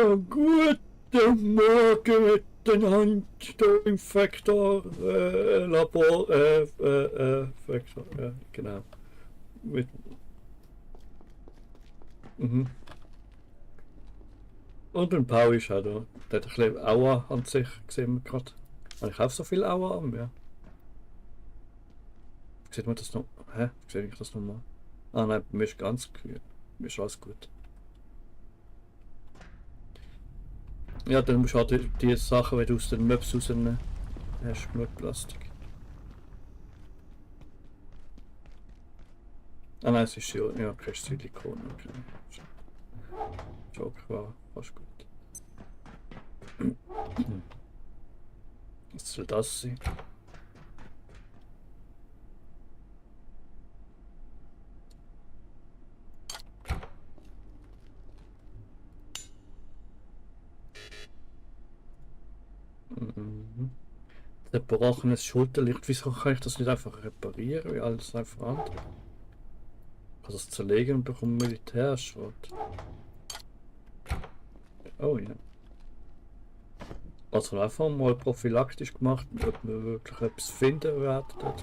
Guten Morgen miteinander, der Infektor, Labor, Infektor, ja, genau. Mit, Und ein Paul ist auch da. Der hat ein bisschen Aua an sich, sehen wir gerade. Habe ich auch so viel Aua an mir? Sieht man das noch? Hä? Sehe ich das nochmal? Ah nein, bei mir ist ganz kühl. Mir ist alles gut. Ja, dann musst du halt die Sachen, wenn du aus den Möps rausnehmen hast, mit Plastik. Ah nein, es ist ja, ja, kein Silikon. Okay. Joke war fast gut. Was soll das sein? Mhm. Zerbrochenes Schulterlicht. Wieso kann ich das nicht einfach reparieren, wie alles einfach andere? Ich kann das zerlegen und bekomme Militärschrott. Oh ja. Also einfach mal prophylaktisch gemacht, ob wir wirklich etwas finden werden.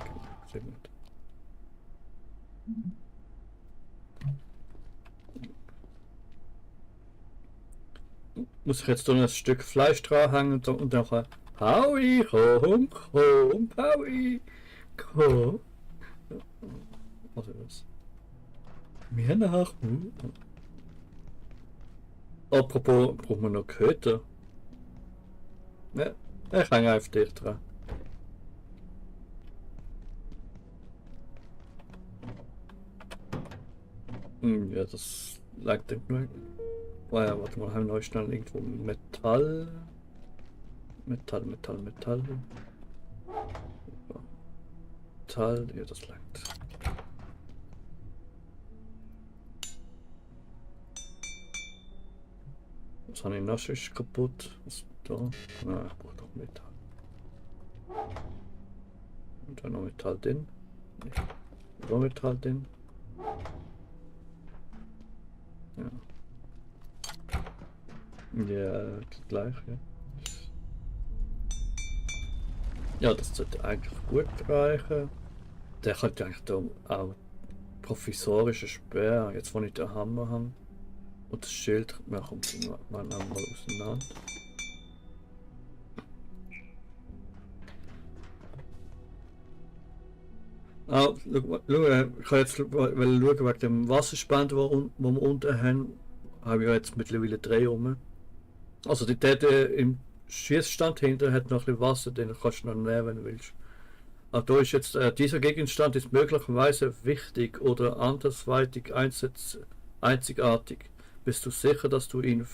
Muss ich jetzt da ein Stück Fleisch dranhängen und dann Howie, komm, Howie, komm. Also was? Mir nach. Apropos, brauchen wir noch Köter? Ja, ich hänge einfach dicht dran. Ja, das lag nicht nur. Oh ja, warte mal, haben wir noch schnell irgendwo Metall. Metall. Metall, ja, das langt. Was habe ich noch? Ist kaputt. Was da? Ah, ich brauche doch Metall. Und dann noch Metall drin. Noch Metall drin. Ja. Ja, gleich, ja. Ja, das sollte eigentlich gut reichen. Der könnte eigentlich da auch provisorische Speer, jetzt wo ich den Hammer habe. Und das Schild, man kommt irgendwann auch mal auseinander. Ah, schau, ich kann jetzt schauen wegen dem Wasserspender, wo wir unten haben. Habe ich jetzt mittlerweile 3 rum. Also der im Schießstand hinter hat noch ein bisschen Wasser, den kannst du noch nehmen, wenn du willst. Aber da ist jetzt, dieser Gegenstand ist möglicherweise wichtig oder andersweitig einzigartig. Bist du sicher, dass du ihn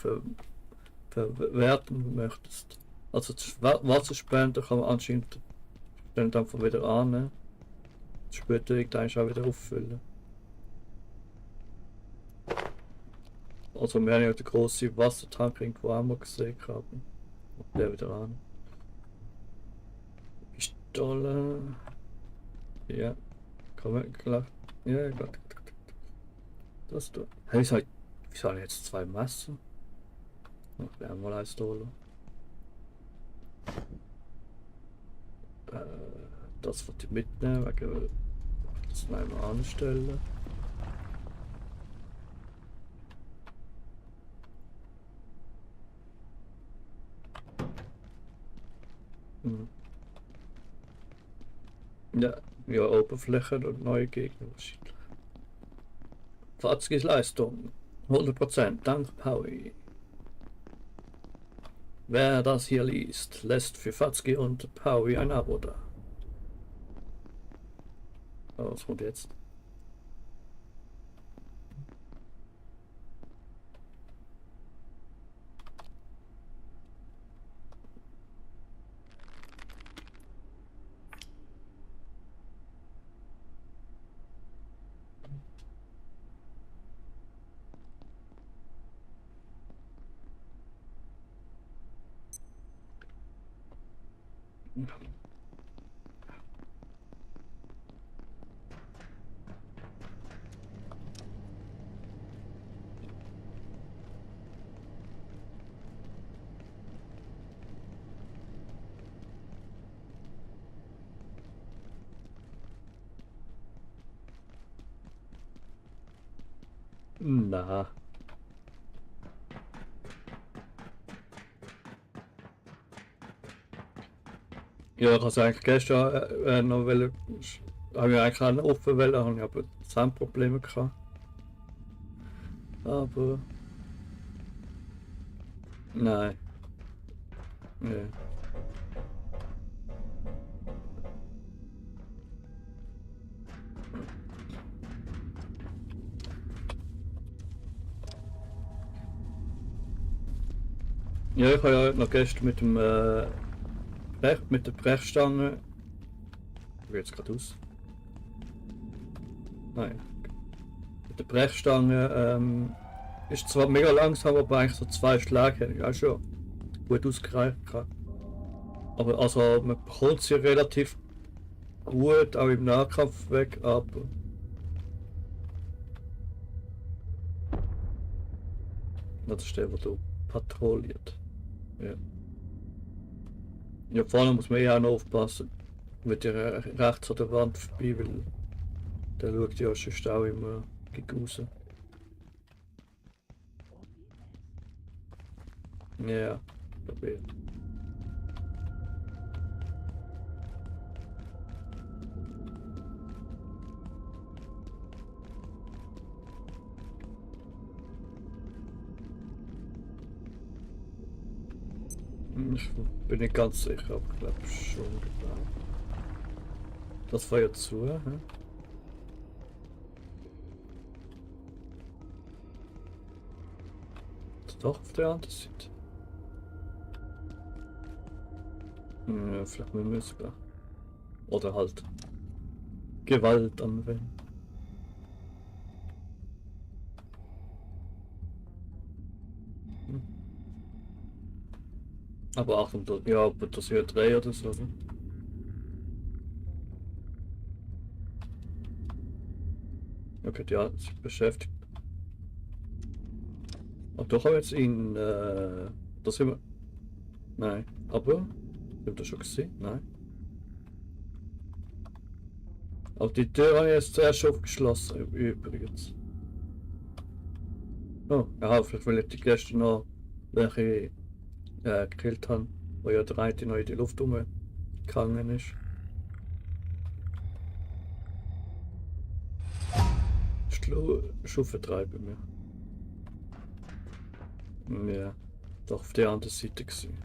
verwerten möchtest? Also das Wasserspender kann man anscheinend dann einfach wieder annehmen. Später irgendwann auch wieder auffüllen. Also wir haben ja den grossen Wassertank irgendwo auch mal gesehen haben. Der wieder an. Pistole. Ja. Kann man klar. Ja, gut. Das da. Hey, wieso habe ich jetzt 2 Messer? Ich werde mal eins holen. Das wird ich mitnehmen, wegen das mal anstellen. Hm. Ja, ja, Oberfläche und neue Gegner wahrscheinlich. Fahrzeugleistung 100%, dank Paui. Wer das hier liest, lässt für Fatzki und Paui ein Abo da. Oh, was kommt jetzt? Na. Ja, ich habe es eigentlich gestern noch wollen, habe ich eigentlich auch offen wollen, habe ich aber Soundprobleme gehabt. Aber... Nein. Ja. Ja, ich habe ja noch gestern mit dem mit der Brechstange. Wie jetzt gerade aus? Nein. Mit der Brechstange ist zwar mega langsam, aber eigentlich so 2 Schläge hätte ich auch schon gut ausgereicht. Aber also man bekommt sie relativ gut auch im Nahkampf weg, aber das ist der, der da patrouilliert. Ja. Ja, vorne muss man ja auch noch aufpassen. Mit der rechts an der Wand vorbei, weil der schaut ja sonst auch immer gegen raus. Ja, probiert. Ich bin nicht ganz sicher, aber ich glaube schon. Das war ja zu, hä? Doch auf der anderen Seite. Ja, vielleicht müssen wir sogar. Oder halt Gewalt anwenden. Aber Achtung, ja, aber das wäre 3 oder so. Ne? Okay, ja, sich beschäftigt. Und doch haben wir jetzt ihn. Das sind wir. Nein, aber. Haben wir das schon gesehen? Nein. Aber die Tür habe ich jetzt zuerst aufgeschlossen, übrigens. Oh, ja, vielleicht will ich die Gäste noch welche gekillt haben, wo ja der eine noch in die Luft umgegangen ist. Stufe 3 bei mir. Ja, doch auf der anderen Seite gesehen.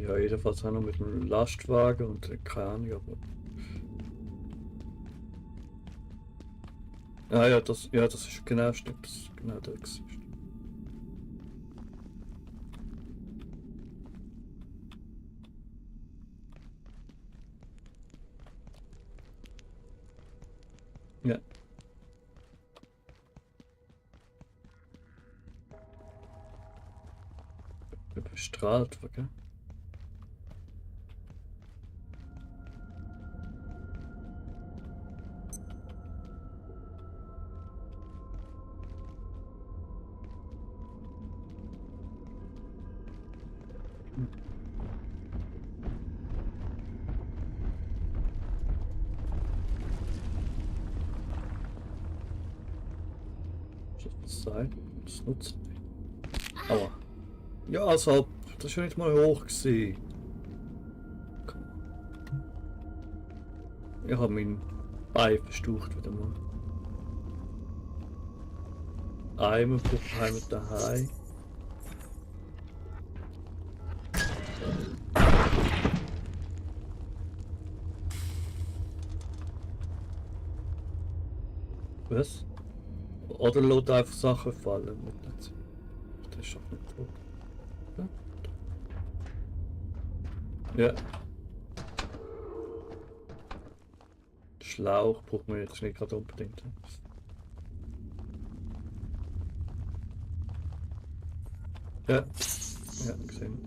Ja, jedenfalls auch noch mit dem Lastwagen und keine Ahnung, aber. Ah ja, das ist genau, stimmt, das ist genau der Gesicht. Ja. Bestrahlt, okay? Das sein? Das nutzt nicht. Aua. Ja, also, das ist ja nicht mal hoch gewesen. Ich habe meinen Bein verstaucht wieder mal. Einmal braucht mit daheim. Was? Oder lässt einfach Sachen fallen. Das ist doch nicht tot. Ja. Schlauch braucht man jetzt nicht gerade unbedingt. Ja. Ja, gesehen.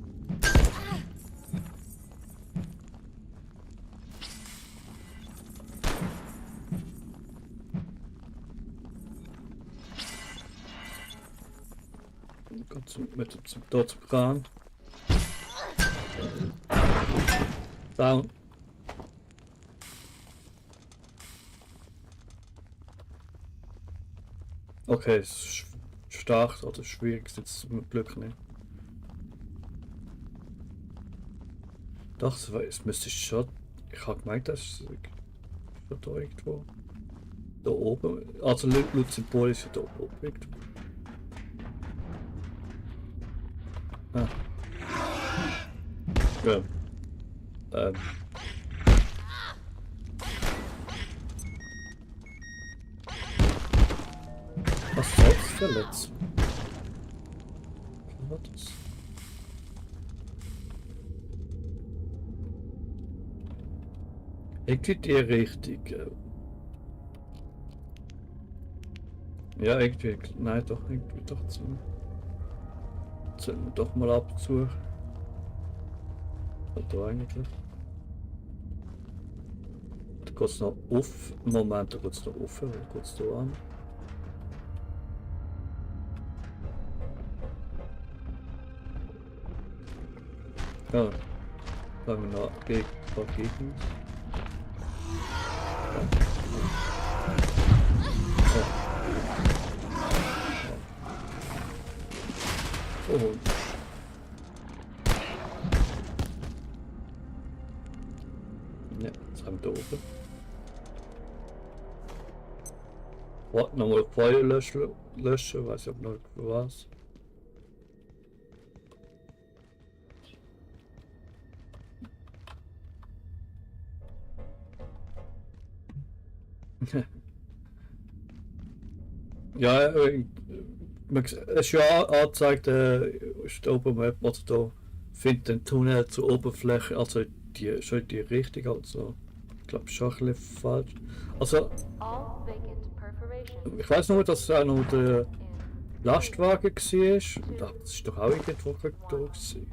Mit zum Kran. Down. Okay, es ist stark oder schwierig ist jetzt zum Glück nicht. Doch, es müsste schon. Ich habe gemeint, das ist schon da irgendwo. Da oben. Also laut Symbol ist ja da oben irgendwo. Ah. Ja. Was Selbstverletzung? Was war das? Irgendwie die Richtung. Ja, irgendwie. Nein, doch, irgendwie doch zu. Sollen wir doch mal absuchen. Da eigentlich. Da geht es noch auf. Moment, da geht es noch auf. Oder geht es da an? Ja. Da haben wir noch ein paar Gegner. Oh. Ja, jetzt haben wir da oben. Warte, nochmal Feuer löschen, weiß ich noch was. Ja, es ist ja angezeigt, ist der Open Map, also da findet den Tunnel zur Oberfläche, also die, schon die Richtung, also ich glaube schon ein bisschen falsch. Also, ich weiß nur, dass es auch noch der Lastwagen war, das ist doch auch irgendwo da gewesen.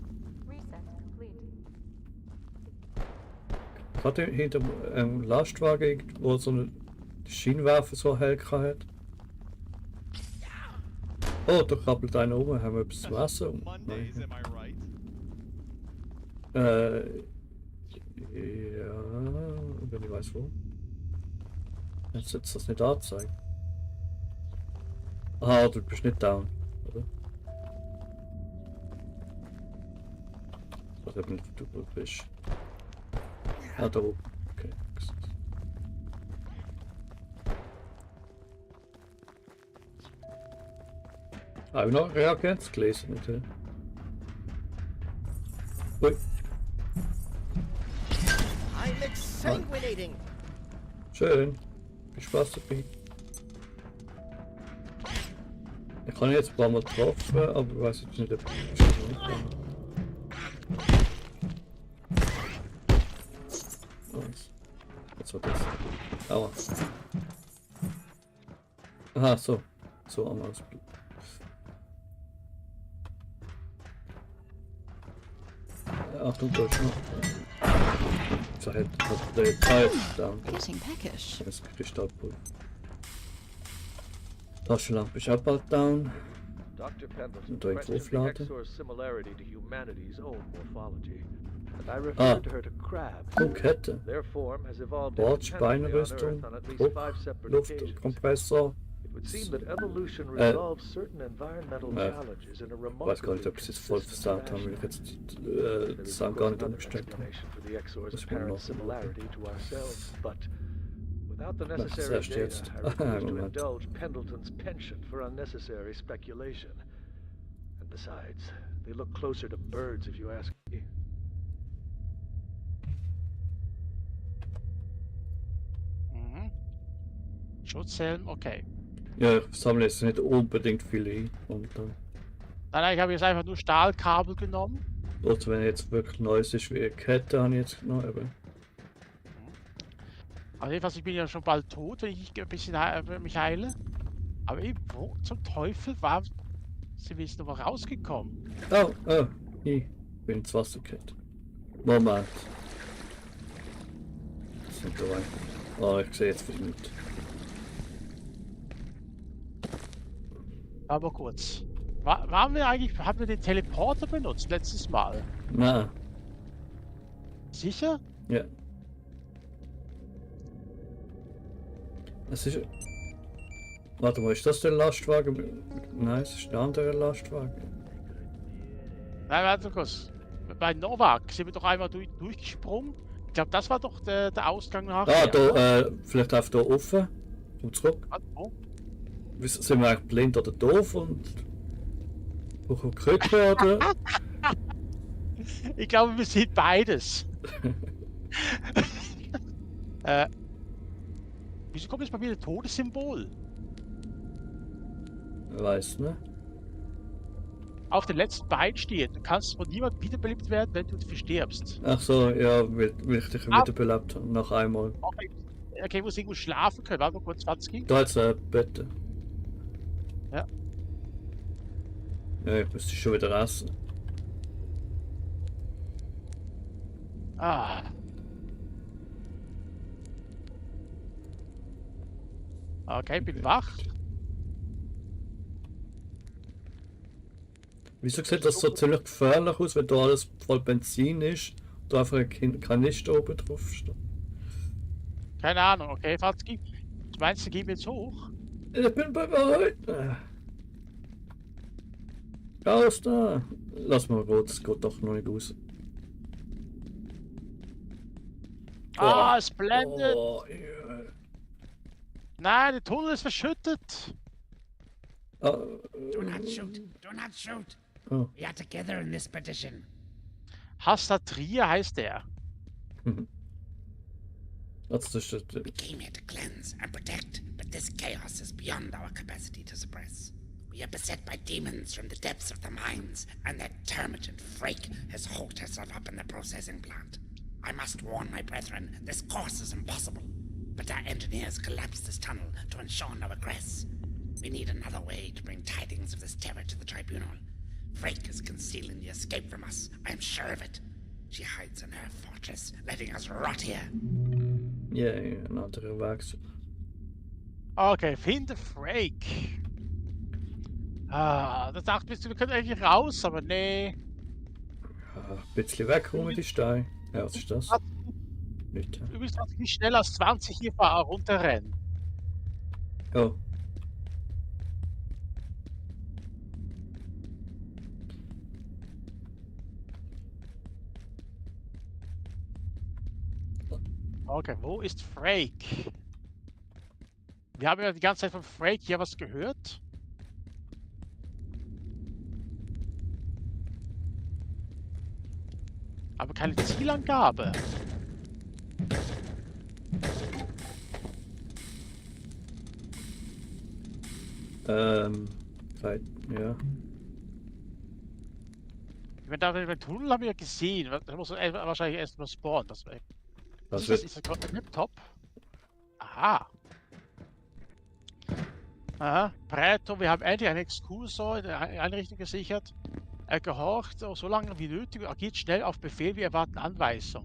Gerade hinter einem Lastwagen, wo so eine Scheinwerfer so hell hat. Oh, da krabbelt einer rum, haben wir etwas zu essen? Ja, wenn ich weiß wo. Jetzt setzt das nicht anzeigen. Ah, du bist nicht down, oder? Ich weiß nicht, wo du bist. Ah, da oben. Okay. Habe ich noch Reagenz gelesen, nicht? Ui. Schön. Viel Spaß dabei. Ich habe jetzt ein paar Mal getroffen, aber ich weiß jetzt nicht, ob ich was war das? Aua. Aha, so. So am Ausblick. Achtung, da ist noch. So hat der Teil down. Das Kristallpulver. Taschenlampe ist auch bald down. Dr. Pendleton Und da irgendwo aufladen. similarity to humanity's own morphology. And I referred to her to crabs. Oh, Kette. Their form has evolved Watch, independently on Beinrüstung, Earth on at least Druck, 5 separate Luft, occasions. Kompressor. It would seem that evolution resolves certain environmental challenges in a Ich weiß gar nicht, remarkably ob ich es jetzt voll versagt habe, weil ich jetzt das Sound gar nicht umgestellt habe. for the Exor's Das war apparent noch. similarity to ourselves, but without the Das necessary erst data, jetzt. I refuse to Moment. indulge Pendleton's penchant for unnecessary speculation. And besides, they look closer to birds if you ask me. Mhm. Schutzhelm, okay. Ja, ich sammle jetzt nicht unbedingt viele ein. Und dann, Nein, ich habe jetzt einfach nur Stahlkabel genommen. oder wenn jetzt wirklich Neues ist wie eine Kette, habe ich jetzt genommen. Eben. Also jedenfalls, ich bin ja schon bald tot, wenn ich ein bisschen mich heile. Aber eben, wo zum Teufel sind wir jetzt nochmal rausgekommen? Oh, ich bin ins Wasser gekehrt. Moment. Das ist nicht da rein. Oh, ich sehe jetzt wieder nicht. Aber kurz. Haben wir den Teleporter benutzt letztes Mal? Nein, Sicher? Ja. Es ist... Warte mal, ist das der Lastwagen? Nein, es ist der andere Lastwagen. Nein, warte kurz. Bei Novak sind wir doch einmal durchgesprungen. Ich glaube, das war doch der Ausgang nachher. Ah, da, oder? vielleicht auf da offen. Komm zurück. Ah, oh. Sind wir eigentlich blind oder doof und... brauchen Krücke oder... Ich glaube, wir sind beides. Wieso kommt jetzt bei mir ein Todessymbol? Weiß nicht. Auf den letzten Beinen steht, du kannst von niemandem wiederbelebt werden, wenn du verstirbst. Ach so, ja, weil ich dich Ah. wiederbelebt habe. Noch einmal. Okay, ich muss irgendwo schlafen können. Warte mal kurz, 20. Da hat's ein Bett. Ja. Ja, ich müsste schon wieder essen. Ah. Okay, bin wach. Wieso sieht das so ziemlich gefährlich aus, wenn da alles voll Benzin ist und da einfach ein Kanister oben drauf steht? Keine Ahnung, okay, Fatzki. Was meinst du, gehen wir jetzt hoch? Ich bin bereit. Raus da. Lass mal rot, es geht doch noch nicht aus. Ah, es blendet. Oh, ja. Nein, der Tunnel ist verschüttet. Ah, Do not shoot! Do not shoot! oh. We are together in this petition. Hastatria heißt der. Das ist das. We came here to cleanse and protect, but this chaos is beyond our capacity to suppress. We are beset by demons from the depths of the mines, and that termagant Frake has holed herself up in the processing plant. I must warn my brethren, this course is impossible. But our engineers collapsed this tunnel to ensure no egress. We need another way to bring tidings of this terror to the tribunal. Frake is concealing the escape from us, I am sure of it. She hides in her fortress, letting us rot here. Ja, ein anderer Weg. Okay, finde Frake. Ah, da dachte ich, wir können eigentlich raus, aber nee. Ja, ein bisschen weg rum mit die Steine. Ja, was ist das? Nicht. Du bist nicht schneller als 20 hier runterrennen. Oh. Okay, wo ist Frake? Wir haben ja die ganze Zeit von Frake hier was gehört. Aber keine Zielangabe. Zeit, ja. Ich meine, da den Tunnel haben wir ja gesehen. Da muss wahrscheinlich erst mal spawnen. Das Das ist wird. das gerade ein Laptop? Aha. Aha. Preto, wir haben endlich einen Exkursor in der Einrichtung gesichert. Er gehorcht so lange wie nötig und agiert schnell auf Befehl. Wir erwarten Anweisung.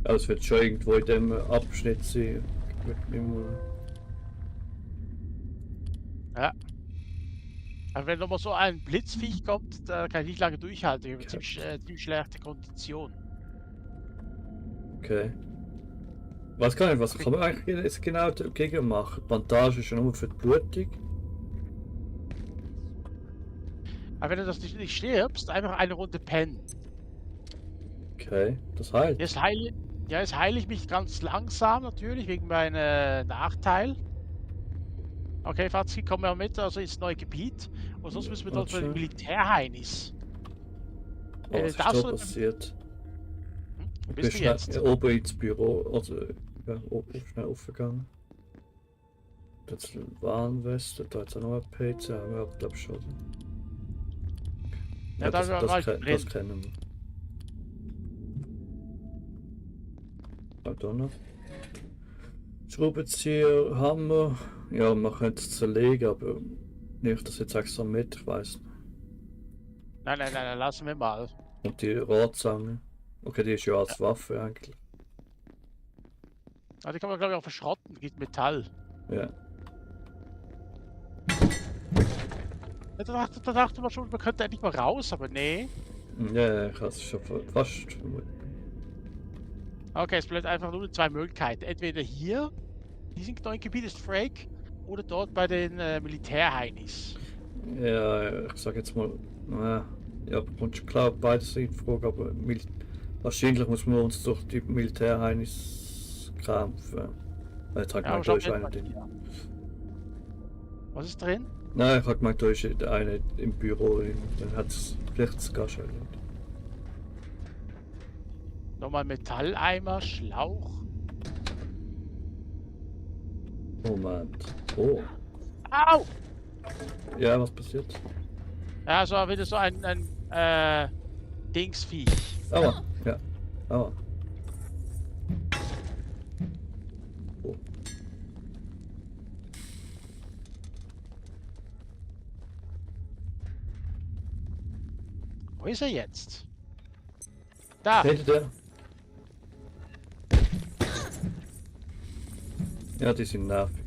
Ja, es wird schon irgendwo in dem Abschnitt sein. Ja. Aber wenn nochmal so ein Blitzviech kommt, da kann ich nicht lange durchhalten. Ich habe ziemlich schlechte Kondition. Okay. Was kann ich, was kann man eigentlich jetzt genau dagegen machen? Bandage ist ja nur für die Blutung. Aber wenn du das nicht stirbst, einfach eine Runde pennen. Okay, das heilt. Jetzt heile ich mich ganz langsam natürlich, wegen meinem Nachteil. Okay, Fazki, komm mal mit, also ins neue Gebiet. Und sonst müssen wir dort bei den Militärheinis. Was ist da passiert? Wo Ich bin bist du jetzt? schnell oben ins Büro, also ja, oben schnell aufgegangen. Jetzt Warnweste, da jetzt auch noch ein PC, haben wir glaube schon. Ja, da war ich das blind. kennen wir. Da noch. Schraubenzieher, Hammer. Ja, man könnte es zerlegen, aber nicht das jetzt extra mit, ich weiß nicht. Nein, lassen wir mal. Und die Rohrzange. Okay, die ist ja als Waffe eigentlich. Ah, die kann man glaube ich auch verschrotten, gibt Metall. Ja. Da dachte man schon, man könnte endlich mal raus, aber nee. Ja, ich hab's schon fast. Okay, es bleibt einfach nur 2 Möglichkeiten. Entweder hier, diesem neuen Gebiet ist Frake, oder dort bei den Militärheinis. Ja, ich sag jetzt mal, ja, und klar, beides sind in Frage, aber wahrscheinlich muss man uns durch die Militärheinis kämpfen. Jetzt hat Ja, gemeint, aber da schau ist mal einer drin. hier. Was ist drin? Nein, ich hab gemeint, da ist einer im Büro, dann hat es vielleicht sogar schon erledigt. Nochmal Metalleimer, Schlauch. Moment. Oh. Au! Ja, was passiert? Ja, so wieder so ein Dingsviech. Aua, ja. Aua. Oh. Wo ist er jetzt? Da! Hinter der. Ja, die sind nervig.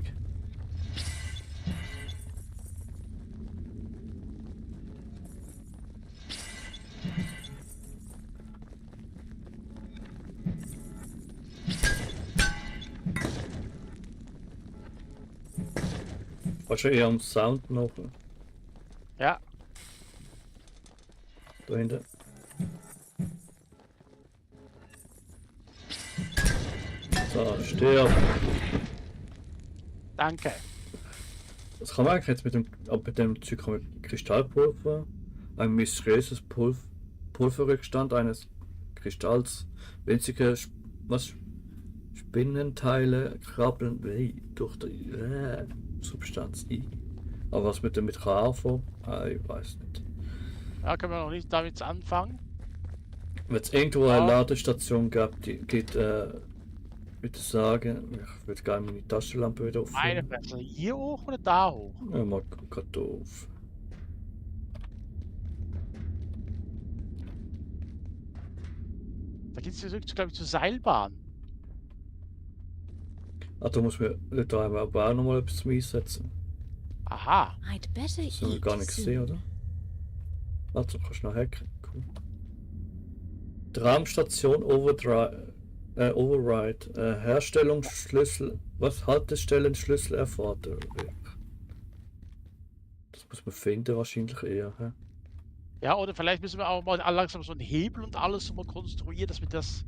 Wahrscheinlich eher am Sound noch. Ja, Da hinten. So, stirb. danke. Das kann man eigentlich jetzt mit dem Zeug kann man Kristallpulver, ein mysteriöses Pulverrückstand eines Kristalls, winzige Spinnenteile krabbeln durch die Substanz ein. Aber was mit damit kann anfangen? Ich weiß nicht. Ja, können wir noch nicht damit anfangen. Wenn es irgendwo Ja. eine Ladestation gab, die geht, würde sagen, ich würde gerne meine Taschenlampe wieder Meine aufnehmen. Fresse. Hier hoch oder da hoch? Ja, mal gerade doof. Da geht es zurück, glaube ich, zur Seilbahn. Ah, da muss man da haben wir aber auch nochmal etwas zum Einsetzen. Aha. I'd better Das haben wir eat gar nicht gesehen, soon. oder? Also kannst du noch hacken. Cool. Tramstation Override. Herstellungsschlüssel. Was? Haltestellenschlüssel erfordert. Das muss man finden wahrscheinlich eher. Hä? Ja, oder vielleicht müssen wir auch mal langsam so einen Hebel und alles so mal konstruieren, dass wir das.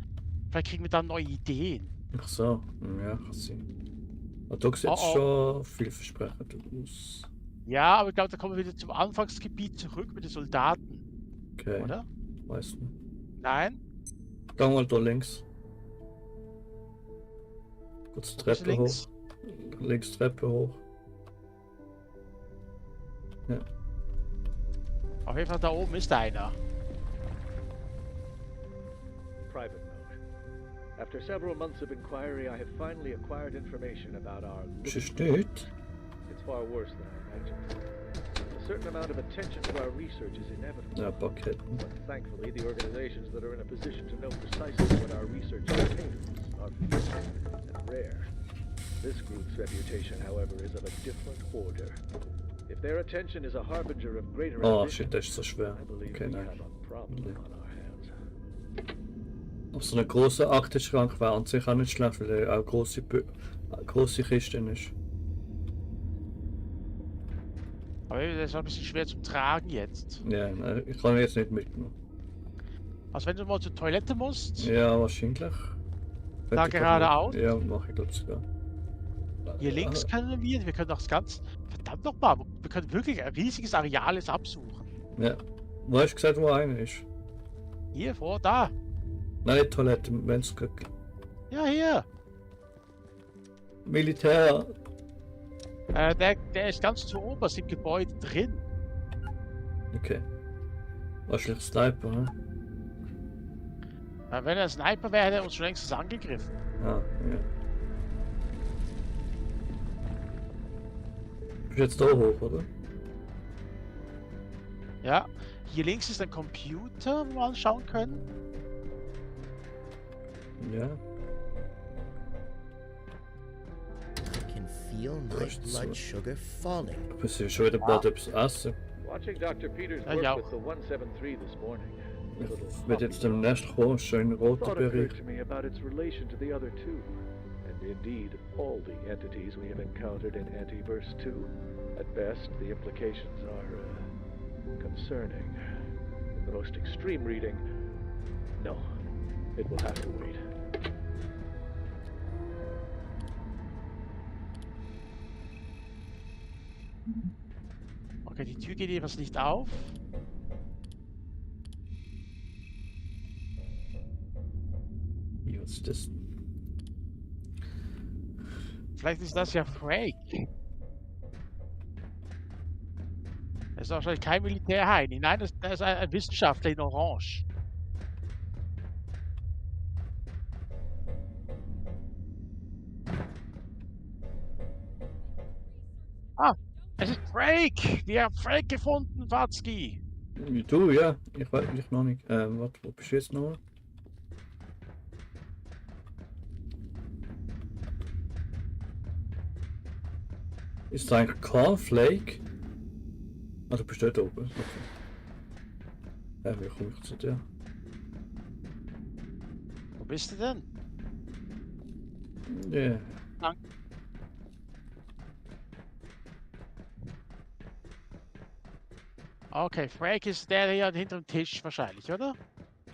Vielleicht kriegen wir dann neue Ideen. Ach so, ja, kann sein. Aber da sieht es Oh, schon vielversprechend aus. Ja, aber ich glaube, da kommen wir wieder zum Anfangsgebiet zurück mit den Soldaten, Okay, oder? weiß nicht. Nein? Gang mal da links. Kurz Wo ist Treppe links? hoch. Links Treppe hoch. Auf jeden Fall da oben ist einer. Private note. After several months of inquiry, I have finally acquired information about our... Ist es nicht? It's far worse than I imagined. A certain amount of attention to our research is inevitable. Ja, Buckhetten. But thankfully, the organizations that are in a position to know precisely what our research contains are few and rare. This group's reputation, however, is of a different order. If their attention is a harbinger of greater Oh ambition, shit, das ist so schwer. I believe Okay, we nein. have a problem Nee. on our hands. Aber so ein großer Aktenschrank wäre an sich auch nicht schlecht, weil er auch große Kisten ist. Aber das ist ein bisschen schwer zum Tragen jetzt. Ja, nein, ich kann ihn jetzt nicht mitnehmen. Also wenn du mal zur Toilette musst, Ja, wahrscheinlich. Da Hätte ich geradeaus? Ja, mach ich glaube sogar. hier links können wir können auch das ganz... Verdammt nochmal, wir können wirklich ein riesiges Areal jetzt absuchen. Ja. Wo hast du gesagt, wo einer ist? Hier, vor, da. Nein, die Toilette, wenn's geht. Ja, hier. Militär. Der ist ganz zu oberst im Gebäude drin. Okay. Wahrscheinlich Sniper, ne? Wenn er ein Sniper wäre, hätte er uns schon längst angegriffen. Ah, ja. Bist du jetzt da hoch, oder? Ja. Hier links ist ein Computer, wo wir anschauen können. Ja. I can feel ist blood so. sugar falling. Ich muss ja schon wieder bald etwas essen. Watching Dr. Peters Ja, work ja. with the 173 this morning. A little Ich werde jetzt puppy demnächst kommen, schön roter thought Bereich. occurred to me about its relation to the other two. And indeed, all the entities we have encountered in Antiverse 2. At best, the implications are concerning. In the most extreme reading, no. It will have to wait. Okay, die Tür geht jeweils nicht auf. Was ist das? Vielleicht ist das ja Frank. Das ist wahrscheinlich kein Militärheini. Nein, das ist ein Wissenschaftler in Orange. Ah, es ist Frank! Wir haben Frank gefunden, Watzki! Du, ja. Ich weiß nicht noch nicht. Warte, wo bist du jetzt noch? Ist das eigentlich Cornflake? Ah, du bist dort oben. Okay. Ja, wie komme ich zu dir? Wo bist du denn? Ja. Okay, Frank ist der hier hinter dem Tisch wahrscheinlich, oder?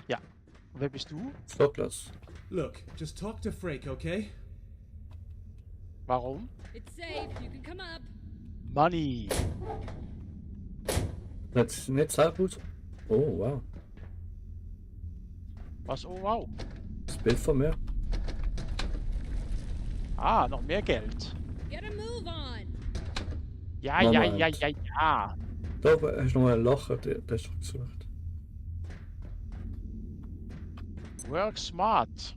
Ja. Und wer bist du? Douglas. Look, just talk to Frank, okay? Warum? It's safe. You can come up. Money. Das ist nicht sehr gut. Oh, wow. Was? Oh wow. Das Bild von mir. Ah, noch mehr Geld. Get a move on. Ja, Moment. ja. Da hast du noch einen Lacher, der ist doch gesucht. Work smart.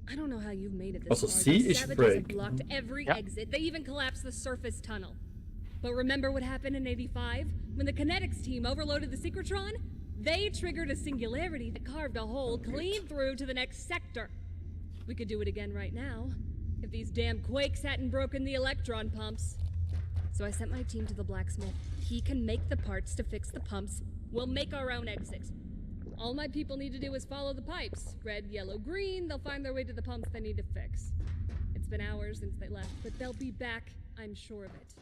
I don't know how you've made it this Also, far. sie These ist savages have Frank. blocked every Ja. exit. They even collapsed the surface tunnel. But remember what happened in 85? When the kinetics team overloaded the Secretron? They triggered a singularity that carved a hole clean through to the next sector. We could do it again right now, if these damn quakes hadn't broken the electron pumps. So I sent my team to the blacksmith. He can make the parts to fix the pumps. We'll make our own exit. All my people need to do is follow the pipes. Red, yellow, green, they'll find their way to the pumps they need to fix. It's been hours since they left, but they'll be back, I'm sure of it.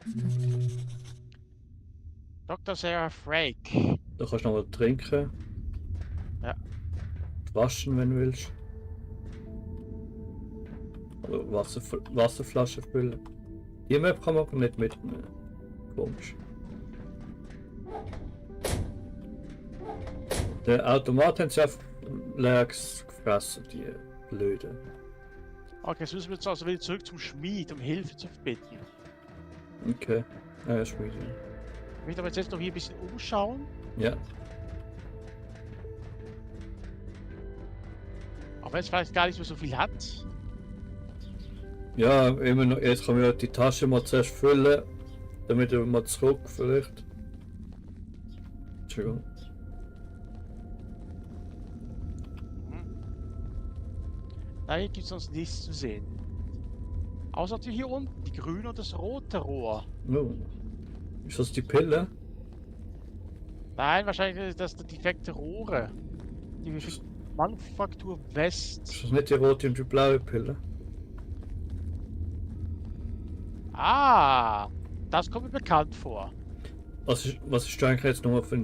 Dr. Sarah Frank. Da kannst du noch mal trinken. Ja. Waschen, wenn du willst. Oder Wasserflasche füllen. Die Map kann man aber nicht mitnehmen. Komisch. Der Automat hat sich auf Lerks gefressen, die Blöde. Okay, jetzt müssen wir jetzt also wieder zurück zum Schmied, um Hilfe zu bitten. Okay. Ja, Schmiede. Ich möchte aber jetzt noch hier ein bisschen umschauen. Ja. Auch wenn es vielleicht gar nicht mehr so viel hat. Ja, immer noch. Jetzt kann man ja die Tasche mal zuerst füllen. Damit wir mal zurück vielleicht. Entschuldigung. Da gibt es sonst nichts zu sehen. Außer natürlich hier unten, die grüne und das rote Rohr. Oh. Ist das die Pille? Nein, wahrscheinlich ist das die defekte Rohre. Die Manufaktur West. Ist das nicht die rote und die blaue Pille? Ah, das kommt mir bekannt vor. Was ist du eigentlich jetzt nochmal für ein...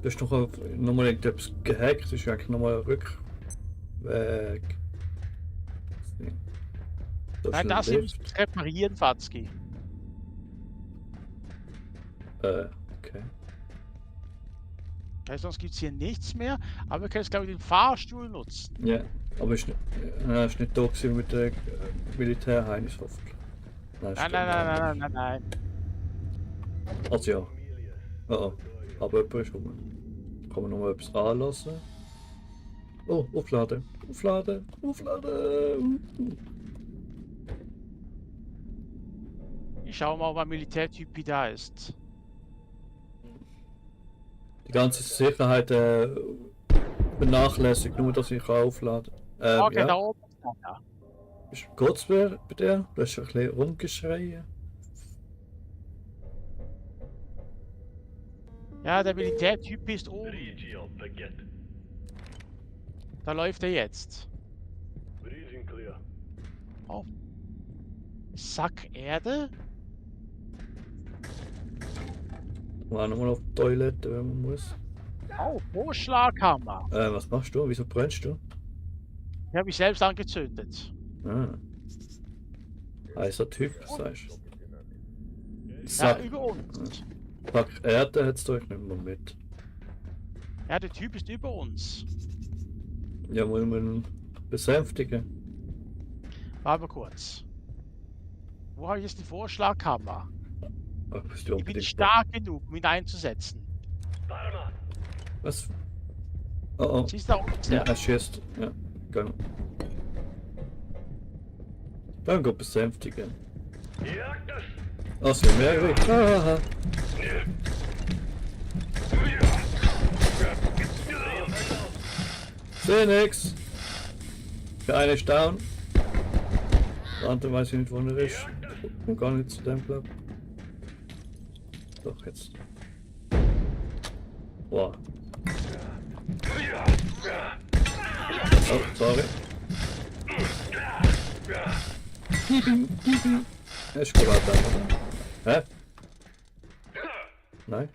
Du hast noch nochmal irgendetwas gehackt, das ist eigentlich nochmal ein Rückweg. Nein, das hier müssen wir reparieren, Fatzki. Okay. Okay, sonst gibt es hier nichts mehr, aber wir können jetzt glaube ich den Fahrstuhl nutzen. Ja, aber ist nicht da gewesen mit der Militärheinis hoffentlich. Nein. Also ja. Oh, aber jemand ist rum. Kann man noch mal etwas anlassen? Oh, aufladen. Ich schau mal, ob ein Militärtyp da ist. Die ganze Sicherheit vernachlässigt, nur dass ich aufladen kann. Okay, Ja. da oben ist einer. Geht's bei dir? Du hast ein bisschen rumgeschrien. Ja, der Militärtyp ist oben. Regio, begin. Da läuft er jetzt. Breathing clear. Oh. Sack Erde? War nochmal auf die Toilette, wenn man muss. Oh, Vorschlaghammer. Was machst du? Wieso brennst du? Ich habe mich selbst angezündet. Ah. Heißer Typ, sagst du. Ja, Sack, über uns. Sack Erde hättest du euch nicht mehr mit. Ja, der Typ ist über uns. Ja, wollen wir ihn besänftigen? Warte mal kurz. Wo habe ich jetzt die Vorschlaghammer? Ach, bist du Ich bin unbedingt- stark genug, um ihn einzusetzen. Parma. Was? Oh oh. Siehst du da unten? Ja, er schießt. Ja, gang. Dann go besänftigen. Jagdas. Ach, sie mehr weg. Haha. Seh nix. Der eine ist down. Der andere weiß ich nicht, wo er ist. Und gar nicht zu dem Club. Doch, jetzt. Boah. Oh, sorry. Gib ihm. Er ist gerade da. Hä? Nein.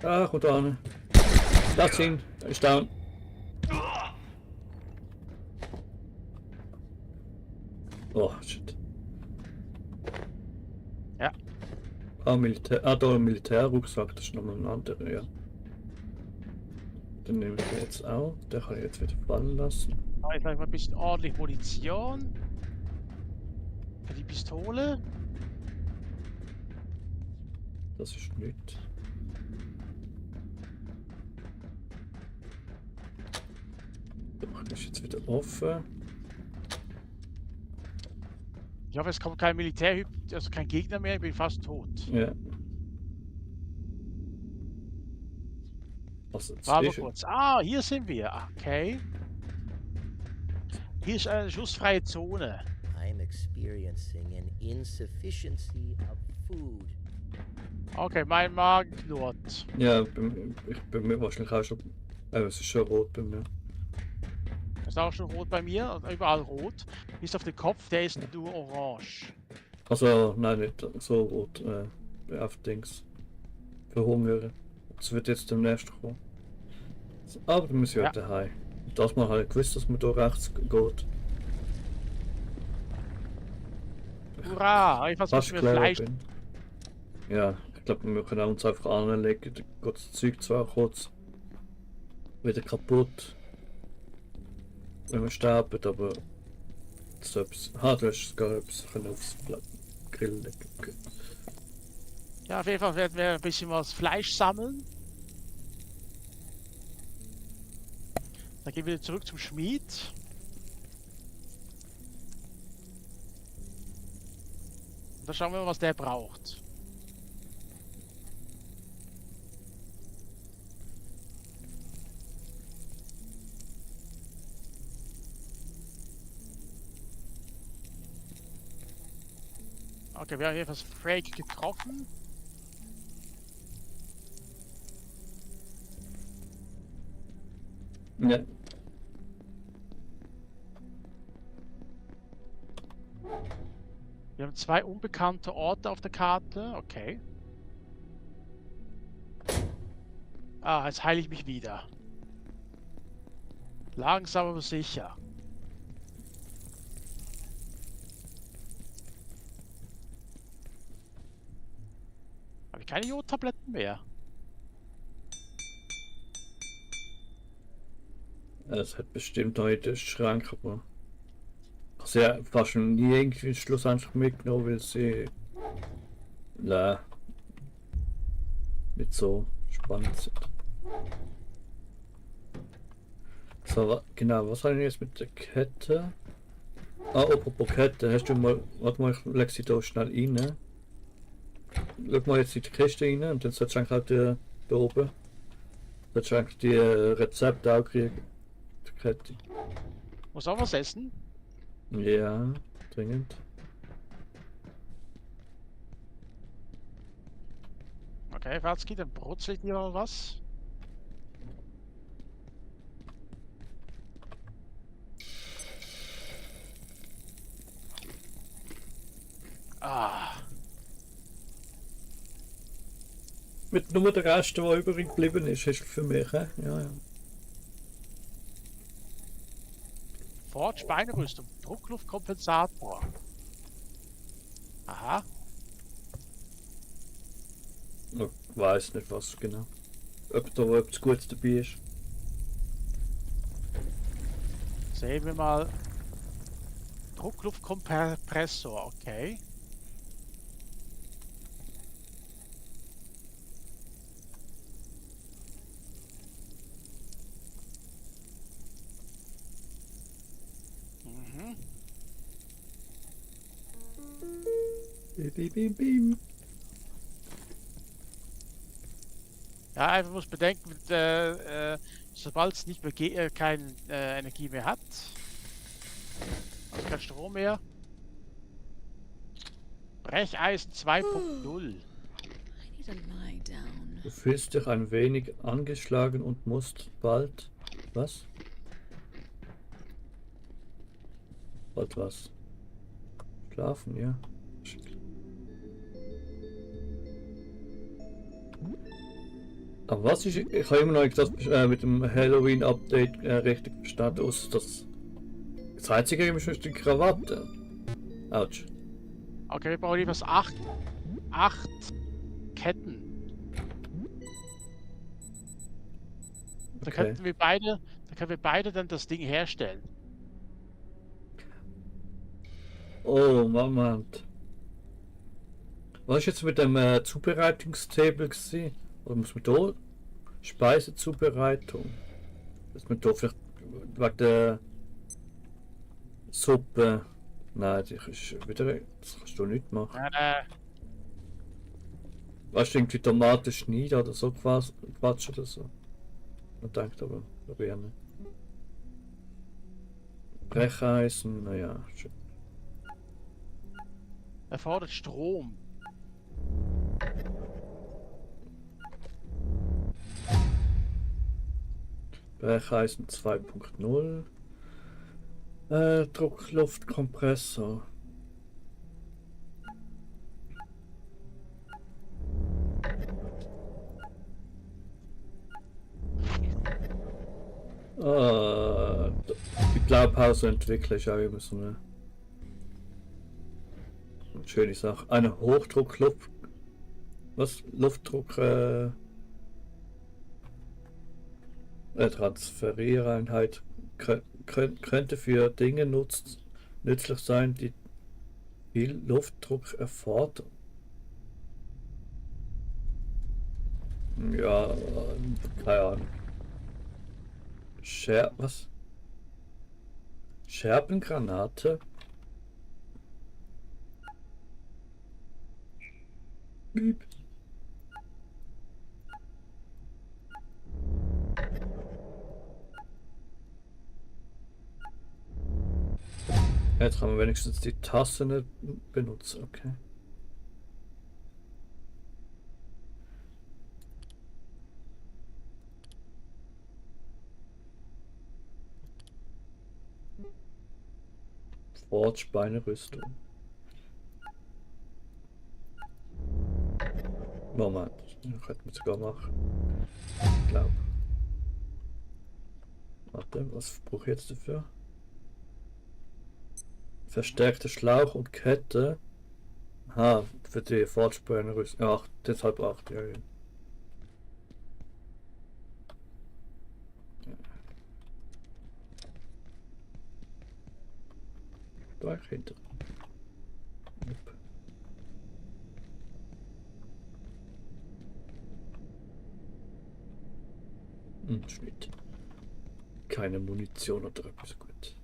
Ah, gut an. Lass ihn. Er ist down. Oh, shit. Ja. Ah, da ein Militärrucksack, das ist nochmal ein anderer, ja. Den nehme ich jetzt auch. Den kann ich jetzt wieder fallen lassen. Da ist gleich mal ein bisschen ordentlich Munition. Für die Pistole. Das ist nicht. Doch, das ist jetzt wieder offen. Ich hoffe, es kommt kein Militärtyp, also kein Gegner mehr, ich bin fast tot. Ja. Also, Warte mal kurz. Ah, hier sind wir. Okay. Hier ist eine schussfreie Zone. I'm experiencing an insufficiency of food. Okay, mein Magen knurrt. Ja, bei mir wahrscheinlich auch schon. Es ist schon rot bei mir. Ist auch schon rot bei mir, also überall rot. Bis auf den Kopf, der ist nur orange. Also, nein, nicht so rot. Auf Dings. Verhungern. Das wird jetzt demnächst kommen. Aber dann müssen wir Ja. halt daheim. Dass man halt gewusst, dass man da rechts geht. Hurra! Ich was Fast mit clever Fleisch. bin. Ja, ich glaube, wir können uns einfach anlegen. Dann geht das Zeug zwar kurz wieder kaputt. Wenn wir sterben, aber so etwas. Du hast gar etwas können aufs Grill legen. Okay. Ja, auf jeden Fall werden wir ein bisschen was Fleisch sammeln. Dann gehen wir wieder zurück zum Schmied. Und dann schauen wir mal, was der braucht. Okay, wir haben hier was Freak getroffen. Ja. Wir haben 2 unbekannte Orte auf der Karte. Okay. Ah, jetzt heile ich mich wieder. Langsam aber sicher. Habe ich keine Jodtabletten mehr? Es hat bestimmt heute einen Schrank, aber sie hat fast schon nie irgendwie schlussendlich mitgenommen, weil sie nicht so spannend sind. So, genau, was habe ich jetzt mit der Kette? Ah, apropos Kette, hast du mal, warte mal, ich leg sie da schnell rein. Schau mal jetzt in die Kiste rein und dann solltest du eigentlich auch da oben. Solltest du eigentlich die Rezepte auch kriegen. Die Kette. Muss auch was essen? Ja, dringend. Okay, Watzki, dann brutzelt dir mal was. Ah, Mit nur der Rest, der übrig geblieben ist für mich. Ja, ja. Forge Beinrüstung, Druckluftkompensator. Aha, Ich weiß nicht was genau. Ob da etwas Gutes dabei ist. sehen wir mal. Druckluftkompressor, okay. Mhm. Bim, bim, bim, bim. Ja, einfach muss bedenken, sobald es nicht mehr keine Energie mehr hat, also kein Strom mehr. Brecheisen 2.0. I need to lie down. Du fühlst dich ein wenig angeschlagen und musst bald... Was? Bald was? Schlafen, ja. Aber was ist... Ich habe immer noch nicht das mit dem Halloween-Update richtig verstanden, außer das einzige ist die Krawatte. Autsch. Okay, wir brauchen jeweils 8 Ketten. Da Okay. können wir beide dann das Ding herstellen. Oh, Moment. Was ist jetzt mit dem Zubereitungstable gewesen? Oder muss man da Speisezubereitung? Dass man da vielleicht wegen der Suppe. Nein, das ist wieder. Das kannst du nicht machen. Weißt du, irgendwie Tomaten schneiden oder so Quatsch oder so. Man denkt aber, glaube ich nicht. Brecheisen, naja, schön. Erfordert Strom. Brecheisen 2.0. Druckluftkompressor. Die Blaupause entwickle ich auch immer so eine schöne Sache. Eine Hochdruckluft. Was? Luftdruck. Transferiereinheit könnte für Dinge nützlich sein, die viel Luftdruck erfordern. Ja, keine Ahnung. Was? Scherbengranate? Piep. Jetzt kann man wenigstens die Tasse nicht benutzen, okay. Forge Beinrüstung. Moment, das könnte man sogar machen. Ich glaube. Warte, was brauche ich jetzt dafür? Verstärkte Schlauch und Kette. Aha, für die Forge Beinrüstung. Ach, deshalb 8, ja, ja. Da hinter. Yep. Schnitt. Keine Munition oder etwas gut.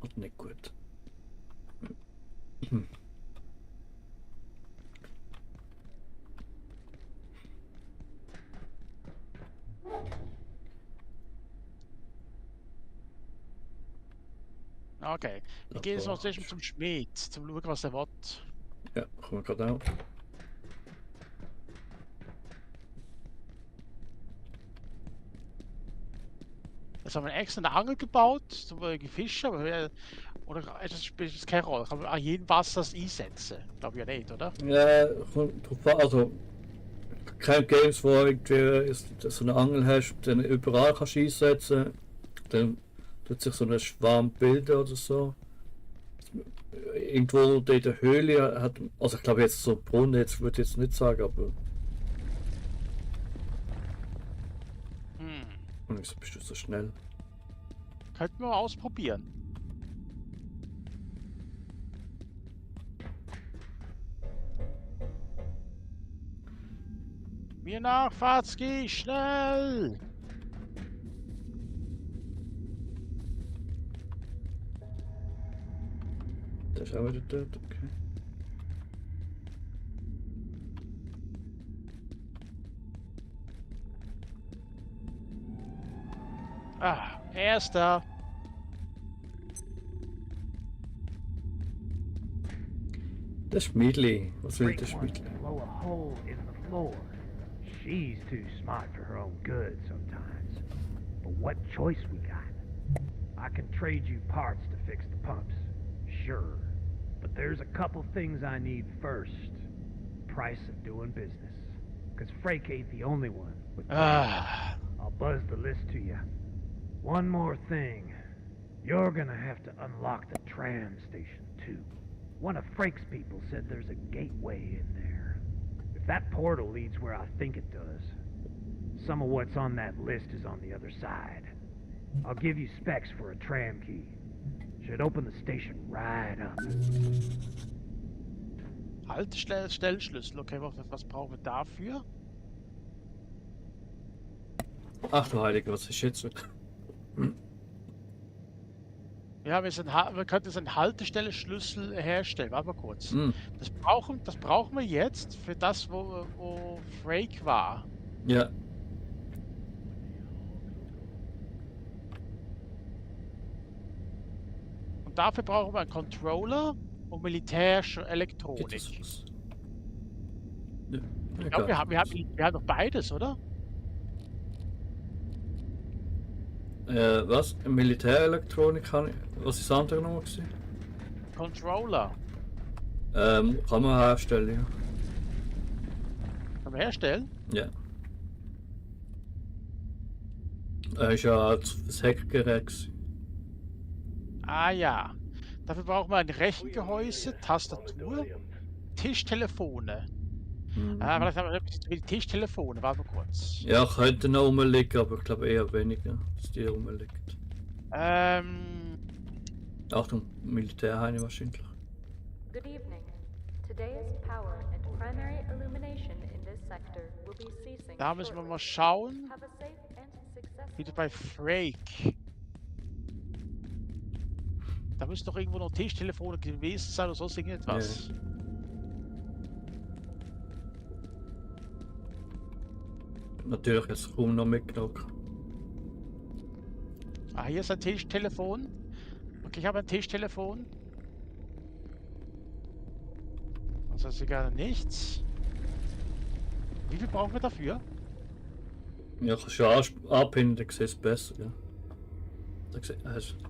Und nicht gut. Okay. Ich gehe jetzt noch zuerst mal zum Schmied, zum schauen, was er will. Ja, kommen wir gerade auch. Jetzt haben wir extra eine Angel gebaut, zum Fischen, aber oder spielt das keine Rolle? Kann man an jedem Wasser das einsetzen? Glaube ich ja nicht, oder? Ja, kommt drauf an, also kein Games, wo irgendwie so eine Angel hast, den überall kannst einsetzen, dann tut sich so ein Schwarm bilden oder so. Irgendwo in der Höhle hat, also ich glaube jetzt so Brunnen, jetzt würde ich jetzt nicht sagen, aber und wieso bist du so schnell? Könnten wir mal ausprobieren. Mir nach, Fatzki, schnell! Der ist auch wieder dort, okay. Ah, erster. Der Schmiedli, was will der Frank wants Schmiedli? to blow a hole in the floor. She's too smart for her own good sometimes. But what choice we got? I can trade you parts to fix the pumps, sure. But there's a couple things I need first. Price of doing business. Cause Frank ain't the only one with Ah. I'll buzz the list to you. One more thing. You're gonna have to unlock the tram station too. One of Frank's people said there's a gateway in there. If that portal leads where I think it does, some of what's on that list is on the other side. I'll give you specs for a tram key. Should open the station right up. Haltestellenschlüssel. Okay, was brauchen wir dafür? Ach du Heilige, was ist jetzt? Ja, wir könnten jetzt einen Haltestellenschlüssel herstellen. Warte mal kurz. Hm. Das brauchen wir jetzt für das, wo Frank war. Ja. Und dafür brauchen wir einen Controller und militärische Elektronik. Geht das was? Ja, Ich glaube, egal. wir haben doch beides, oder? Was? Militärelektronik kann ich. Was ist das andere nochmal gewesen? Controller. Kann man herstellen, ja. Können wir herstellen? Ja. Ist ja als das Hackgerät gewesen. Ah ja. Dafür brauchen wir ein Rechengehäuse, Tastatur, Tischtelefone. Mhm. Vielleicht haben wir die Tischtelefone. Warte mal kurz. Ja, könnte noch rumliegen, aber ich glaube eher weniger, dass die rumliegt. Achtung, Militärheine wahrscheinlich. Good evening. Today's power and primary illumination in this sector will be ceasing. Da müssen wir shortly. mal schauen. Have a safe and successful Wieder bei Frank. Da müssen doch irgendwo noch Tischtelefone gewesen sein oder sonst irgendetwas. Natürlich jetzt kaum noch mitgenommen. Ah, hier ist ein Tischtelefon. Okay, ich habe ein Tischtelefon. Also ist egal nichts. Wie viel brauchen wir dafür? Ja, kannst du ja anpinnen, dann siehst du es besser, ja. Da siehst du.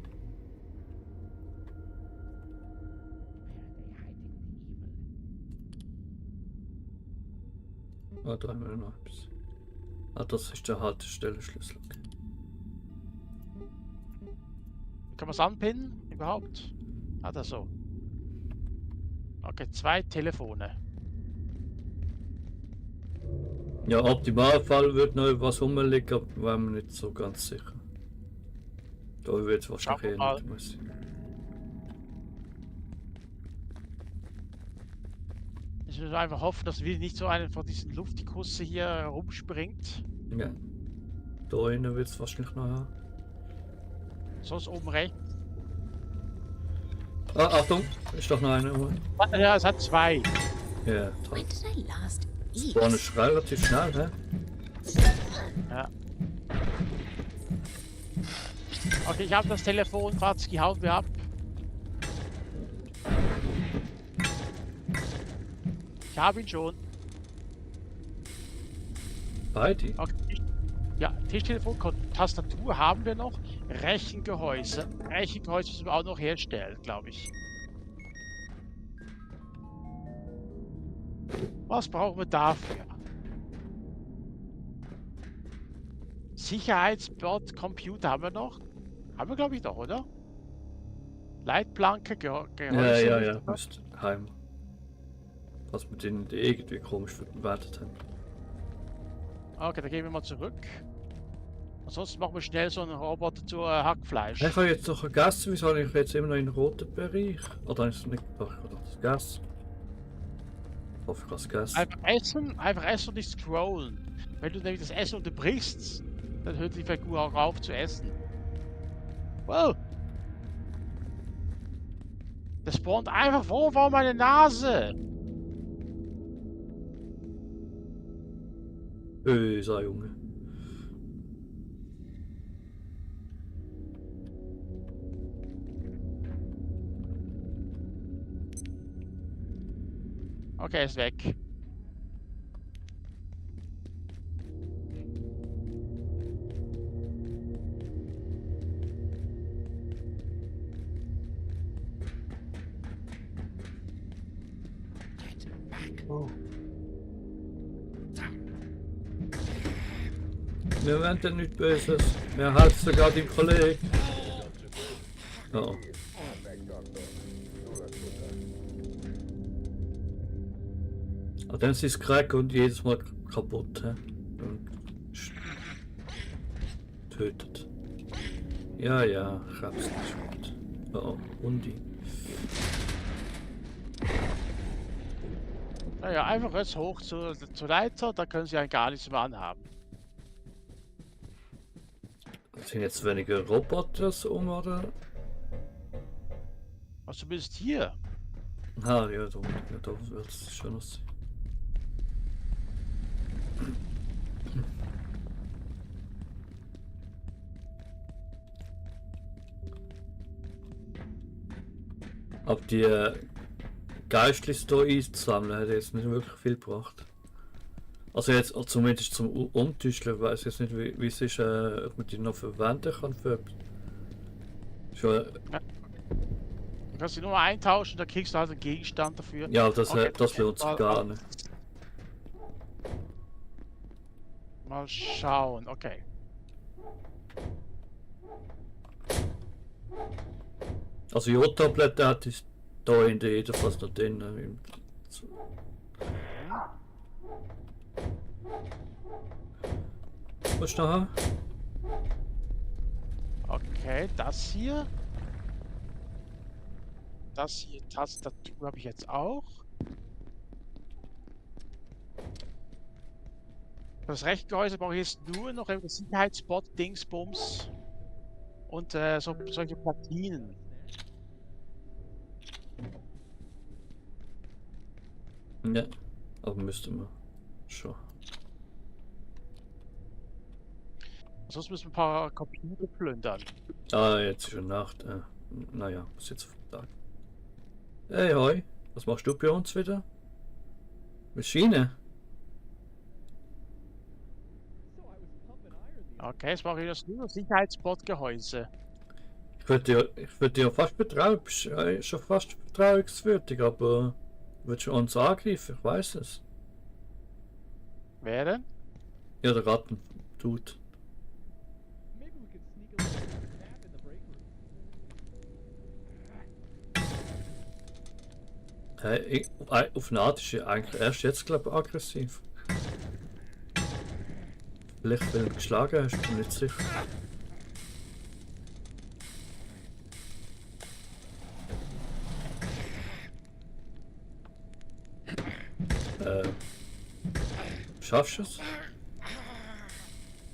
Ah, da haben wir noch etwas. Ah, das ist der Haltestellenschlüssel. Okay. Kann man es anpinnen? Überhaupt? Ah, da so. Okay, 2 Telefone. Ja, im Optimalfall wird noch was rumliegen, aber wir sind nicht so ganz sicher. Da wird es wahrscheinlich eher nicht müssen. Ich will einfach hoffen, dass wir nicht so einen von diesen Luftikusse hier rumspringt. Ja. Da innen wird es wahrscheinlich noch haben. Sonst oben rechts. Ah, Achtung! Ist doch noch einer. Ja, es hat 2. Ja, toll. When did I last eat? Spawn ist relativ schnell, hä? Ja. Okay, ich habe das Telefon, Fatzki, hauen wir ab. Ich habe ihn schon. Beide? Okay. Ja, Tischtelefon, Tastatur haben wir noch. Rechengehäuse. Rechengehäuse müssen wir auch noch herstellen, glaube ich. Was brauchen wir dafür? Sicherheitsbord, Computer haben wir noch. Haben wir, glaube ich, noch, oder? Leitplanke, Gehäuse. Ja, müsst heim. Was mit denen die irgendwie komisch bewertet haben. Okay, dann gehen wir mal zurück. Ansonsten machen wir schnell so einen Roboter zu Hackfleisch. Ich habe jetzt noch gegessen, wieso habe ich jetzt immer noch in den roten Bereich? Oder ist es nicht? Doch, ich habe das gegessen. Ich hoffe, ich habe es gegessen. Einfach essen und nicht scrollen. Wenn du nämlich das Essen unterbrichst, dann hört die Figur auch auf zu essen. Wow! Das spawnt einfach vor meine Nase! Böser Junge. Okay, er ist weg. Oh. Wir wollen denn nichts Böses. Wir halten sogar den Kollegen. Oh. Aber dann ist es Crack und jedes Mal kaputt. He? Und tötet. Ja, ich hab's nicht. Oh, Hundi. Naja, einfach jetzt hoch zur Leiter, da können sie ja gar nichts mehr anhaben. Sind jetzt weniger Roboter oder? Also du bist hier. Ah, ja, da wird es schon aussehen. Aber die Geistlich hier einzusammeln hat jetzt nicht wirklich viel gebracht. Also jetzt zumindest zum Umtüscheln, weiß ich jetzt nicht, wie es ist, ob man die noch verwenden kann für schon. Ja. Du kannst sie nur eintauschen, da kriegst du halt einen Gegenstand dafür. Ja, das Okay, das lohnt sich gar nicht. Mal schauen, okay. Also Jodtablette hat es da in der jedenfalls noch drin. Was ist da? Okay, das hier. Tastatur habe ich jetzt auch. Das Rechengehäuse brauche ich jetzt nur noch ein Sicherheitsbot, Dingsbums und solche Platinen. Ja, aber müsste man schon. Sonst müssen wir ein paar Computer plündern. Ah, jetzt ist schon Nacht. Naja, ist jetzt Tag. Hey, hoi. Was machst du bei uns wieder? Maschine? Okay, jetzt brauche ich das nur Sicherheitsbot-Gehäuse. Ich würde dir fast betrauen, bist schon fast betrauungswürdig, aber willst du uns angreifen? Ich weiß es. Wer denn? Ja, der Ratten tut. Hey, auf eine Art ist er eigentlich erst jetzt, glaube ich, aggressiv. Vielleicht, weil du geschlagen hast, bin ich nicht sicher. Schaffst du es?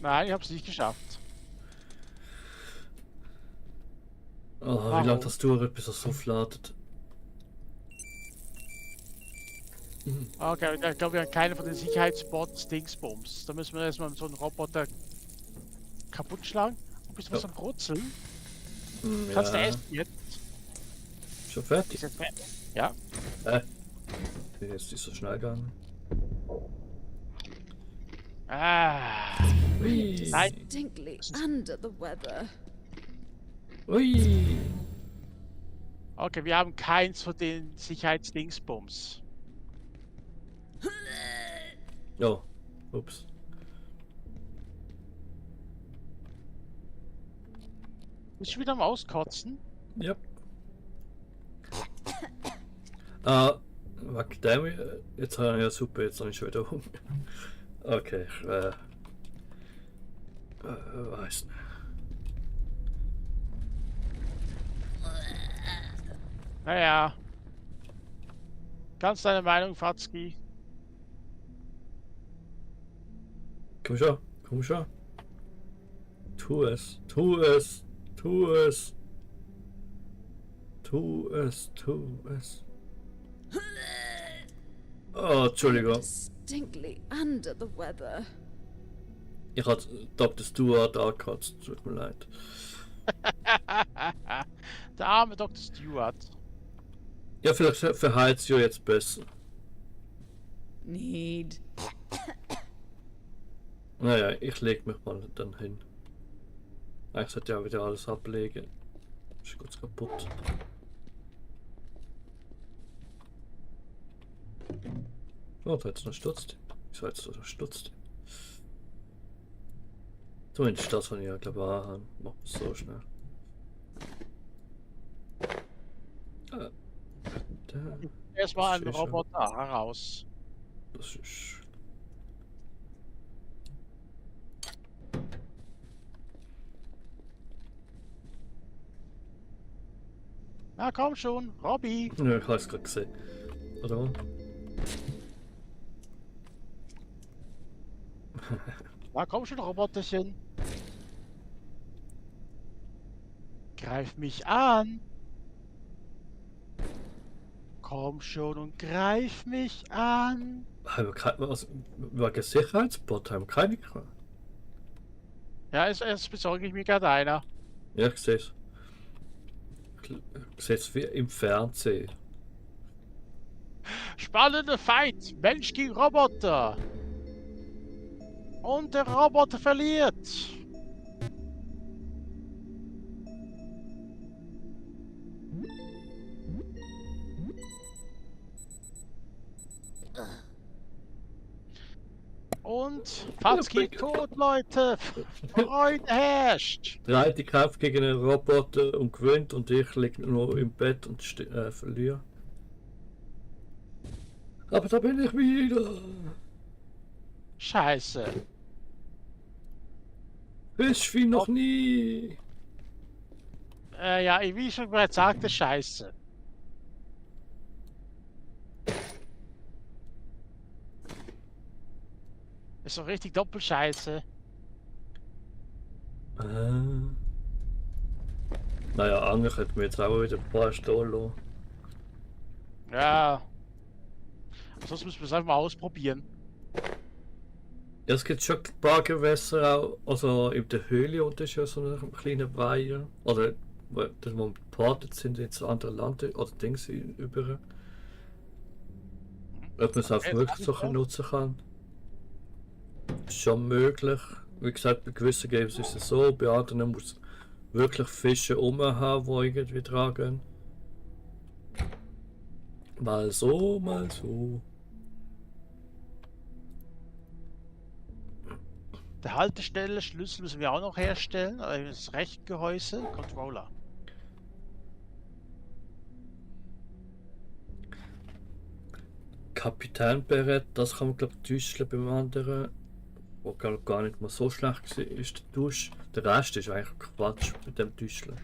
Nein, ich habe es nicht geschafft. Oh, wie lange das dauert, bis er so aufladet. Okay, ich glaube, wir haben keine von den Sicherheitsbots Dingsbums. Da müssen wir erstmal so einen Roboter kaputt schlagen. Du bist was am Brutzeln. Kannst du essen jetzt? Schon fertig? Ist jetzt fertig? Ja. Okay, jetzt ist so schnell gegangen. Ah. Ui. Distinctly under the weather. Ui. Okay, wir haben keins von den Sicherheitsdingsbums. Oh, ups. Bist du wieder am Auskotzen? Ja. Wegen dem, jetzt habe ich ja super, jetzt habe ich schon wieder Hunger. Okay, weiß nicht. Naja. Ganz deine Meinung, Fatzki? Komm schon, komm schon. Tu es, tu es, tu es. Tu es, tu es. Oh, Entschuldigung. Distinctly under the weather. Ich hatte Dr. Stewart angekratzt, tut mir leid. Der arme Dr. Stewart. Ja, vielleicht verheizt ja jetzt besser. Need. Naja, ich leg mich mal dann hin. Ich sollte ja wieder alles ablegen. Ist kurz kaputt. Oh, da hat es noch stutzt. Wieso hat es noch stutzt? Zumindest das, was ich ja glaube ich haben. Machen wir es so schnell. Da. Erstmal einen Das ist Roboter heraus. Das ist. Na komm schon, Robby. Ja, ich habe es gerade gesehen. Oder? Na komm schon, Roboterchen. Greif mich an. Komm schon und greif mich an. Haben wir keine, also, wegen Sicherheitsbot haben wir keine gehabt. Ja, jetzt besorge ich mir gerade einer. Ja, ich sehe es. Ich sehe es wie im Fernsehen. Spannender Fight. Mensch gegen Roboter. Und der Roboter verliert. Und Fatzki tot, Leute. Freude herrscht. Der eine kämpft gegen einen Roboter und gewinnt und ich liege nur im Bett und verliere. Aber da bin ich wieder. Scheiße. Frisch wie noch nie. Ja, wie ich schon bereits sagte, scheiße. Ist doch richtig Doppelscheiße. Naja, eigentlich hätten wir jetzt auch wieder ein paar stehen lassen. Ja. Sonst müssen wir es einfach mal ausprobieren. Ja, es gibt schon ein paar Gewässer auch, also in der Höhle und ist ja so ein kleiner Weiher. Oder wo wir geportet sind ins andere Land oder Dings über. Ob man es auch wirklich so nutzen kann. Ist schon möglich. Wie gesagt, bei gewissen Games ist es so, bei anderen muss wirklich Fische haben, die irgendwie tragen. Mal so, mal so. Der Haltestelle Schlüssel müssen wir auch noch herstellen. Das Rechtgehäuse, Controller. Kapitän Beret, das kann man glaube ich täuschen beim anderen. Wo gar nicht mal so schlecht war, ist der Dusch. Der Rest ist eigentlich Quatsch mit dem Täuschen.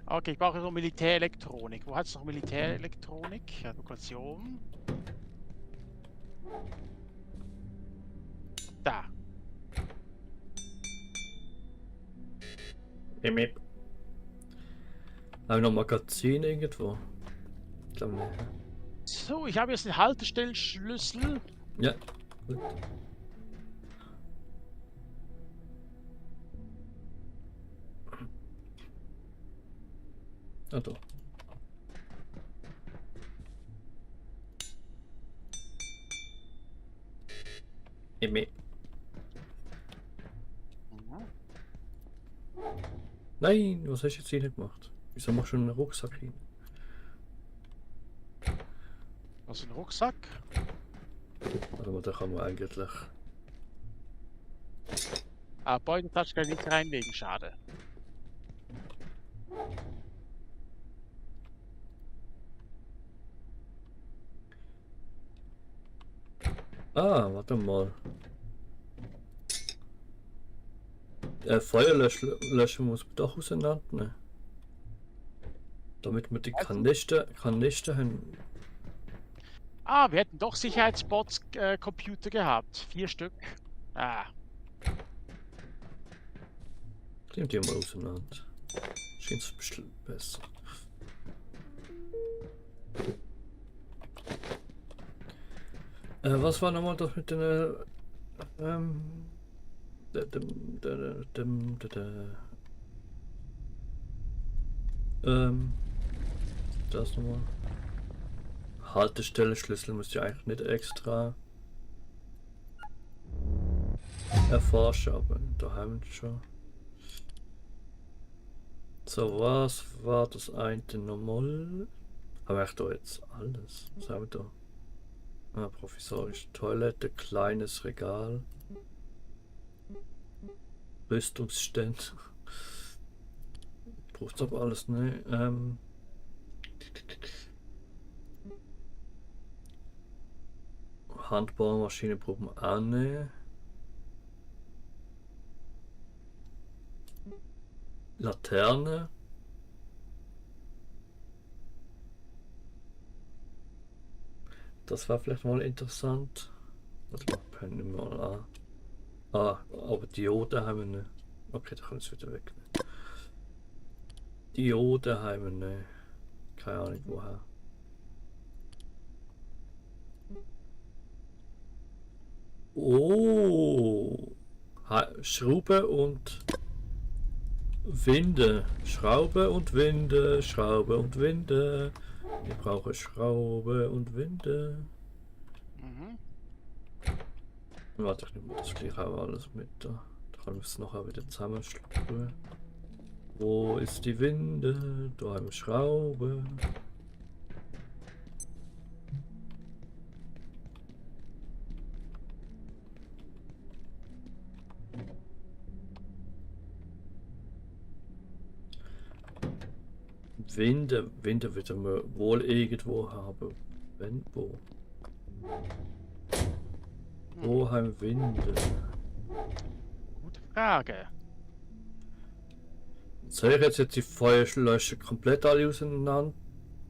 Okay, ich brauche noch Militärelektronik. Wo hat es noch Militärelektronik? Lokation. Da. Hip. Haben wir noch Magazin irgendwo? Ich glaube nicht. So, ich habe jetzt den Haltestellenschlüssel. Ja, gut. Ah, da. Emme. Mhm. Nein, was hast du jetzt hier gemacht? Wieso machst du einen Rucksack hin? Was ist ein Rucksack? Warte mal, da kann man eigentlich... Ah, Beuteltasche kann ich nicht reinlegen, schade. Ah, warte mal. Feuerlöscher muss man doch auseinandernehmen. Damit wir die Kanister haben. Ah, wir hätten doch Sicherheitsbots Computer gehabt. 4 Stück. Ah. Nehmen die mal auseinander. Scheint es ein bisschen besser. Was war nochmal das mit den das nochmal. Haltestelle Schlüssel müsst ihr eigentlich nicht extra erforschen, aber da haben wir schon. So, was war das eine nochmal? Haben wir da jetzt alles? Was haben wir da? Ah, provisorische Toilette, kleines Regal. Rüstungsstände. Braucht aber alles, ne? Handbohrmaschine braucht man auch nicht. Laterne. Das war vielleicht mal interessant. Das können wir mal an. Ah, aber Diode haben wir nicht. Okay, da kann ich es wieder wegnehmen. Diode haben wir nicht. Keine Ahnung woher. Oh! Schraube und Winde. Schraube und Winde. Schraube und Winde. Ich brauche Schraube und Winde. Mhm. Warte, ich nehme das gleich auch alles mit da. Da kann ich es nachher wieder zusammenschrauben. Wo ist die Winde? Da haben wir Schraube. Winde wird man wohl irgendwo haben. Wenn wo? Wo haben wir Winde? Gute Frage. Soll ich jetzt die Feuerlöscher komplett alle auseinander?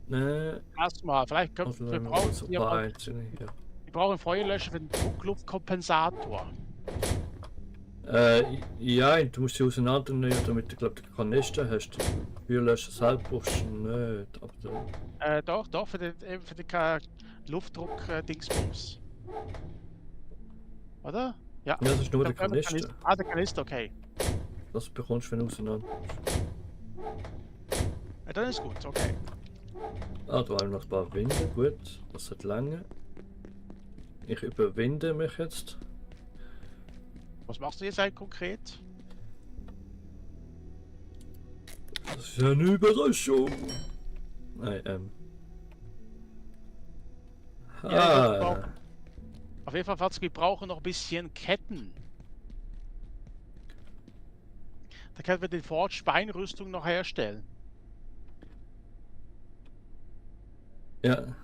Ne? Erstmal, vielleicht können Also wir so brauchen, ein paar einzelne hier. wir brauchen einen Feuerlöscher für den Druckluftkompensator. Ja, du musst sie auseinandernehmen, damit du glaub, den Kanister hast. Den Feuerlöscher selber brauchst du nicht. Aber Doch, für den Luftdruck-Dingsbums. Oder? Ja. das ist nur der Der Kanister. Ah, der Kanister, okay. Das bekommst du, wenn du auseinander. Ja, dann ist gut, okay. Ah, da haben wir noch ein paar Winde, gut. Das hat lange. Ich überwinde mich jetzt. Was machst du jetzt eigentlich konkret? Das ist ja eine Überraschung. Nein, Ja, auf jeden Fall, wir brauchen noch ein bisschen Ketten. Da können wir den Forge Beinrüstung noch herstellen. Ja.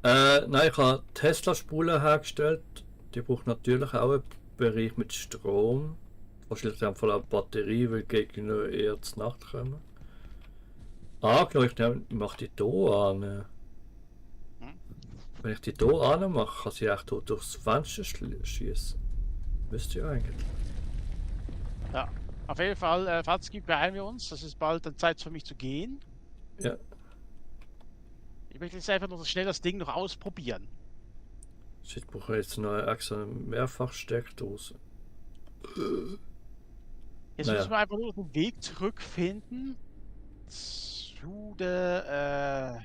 Nein, ich habe Tesla-Spulen hergestellt. Die braucht natürlich auch einen Bereich mit Strom. Wahrscheinlich in Fall eine Batterie, weil die Gegner eher zur Nacht kommen. Ah, genau, ich mache die hier an. Wenn ich die hier an mache, kann sie echt hier durchs Fenster schießen. Wisst ihr eigentlich? Ja, auf jeden Fall, Fatski, beeilen wir uns. Das ist bald dann Zeit für mich zu gehen. Ja. Ich möchte jetzt einfach nur schnell das Ding noch ausprobieren. Ich brauche jetzt noch extra Mehrfachsteckdose. Jetzt müssen wir einfach nur den Weg zurückfinden zu der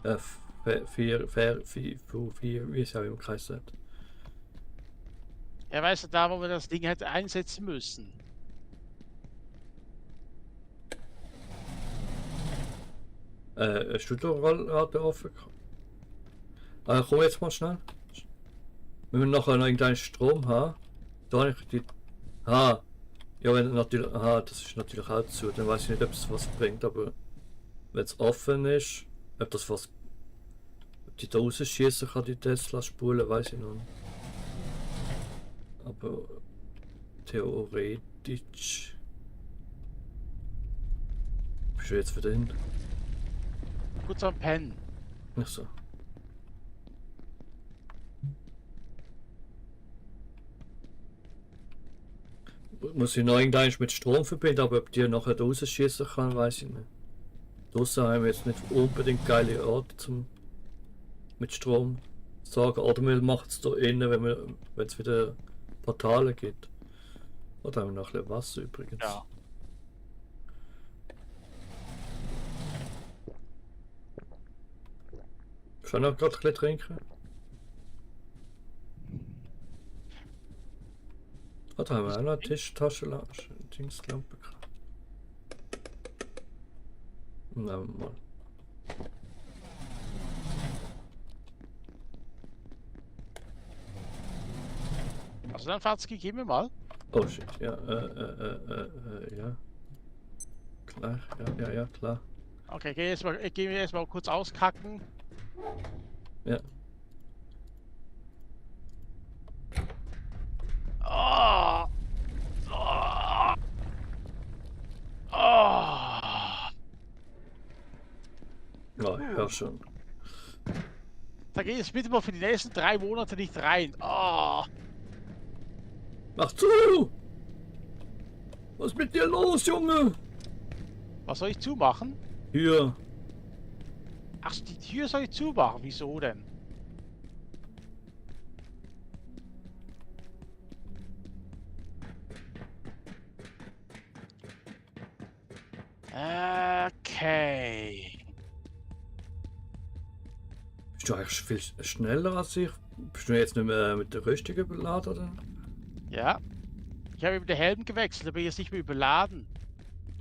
4, wie es auch im Kreis sagt. Ja, weißt du, da wo wir das Ding hätte einsetzen müssen. Hast du den Rollladen offen? Komm jetzt mal schnell. Wir müssen nachher noch irgendeinen Strom haben. Da habe ich die. Ja, wenn natürlich. Das ist natürlich auch zu. Dann weiß ich nicht, ob es was bringt, aber wenn es offen ist, ob das was. Ob die da rausschießen kann, die Tesla-Spulen, weiß ich noch nicht. Aber theoretisch. Bist du jetzt wieder hin? Kurz am Pennen. Nicht so. Muss ich noch irgendeinen mit Strom verbinden, aber ob die nachher da rausschießen kann, weiß ich nicht. Draussen haben wir jetzt nicht unbedingt geile Orte zum mit Strom sagen. Oder wir machen es da innen, wenn es wieder Portale gibt. Oder haben wir noch ein bisschen Wasser übrigens. Ja. Schon noch gerade ein bisschen trinken? Oh, da haben wir auch noch eine Dingslampe. Nehmen wir mal. Also dann Fatzki, gib mir mal. Oh shit, ja, ja. Klar, ja, klar. Okay, ich gehe jetzt mal kurz auskacken. Ja. Oh. Oh. Oh. Ja, ich hör schon. Da geh jetzt bitte mal für die nächsten 3 Monate nicht rein. Oh. Mach zu! Was ist mit dir los, Junge? Was soll ich zumachen? Hier. Ach, die Tür soll ich zumachen. Wieso denn? Okay. Bist du eigentlich viel schneller als ich? Bist du jetzt nicht mehr mit der Rüstung überladen, oder? Ja. Ich habe über den Helm gewechselt, aber jetzt nicht mehr überladen.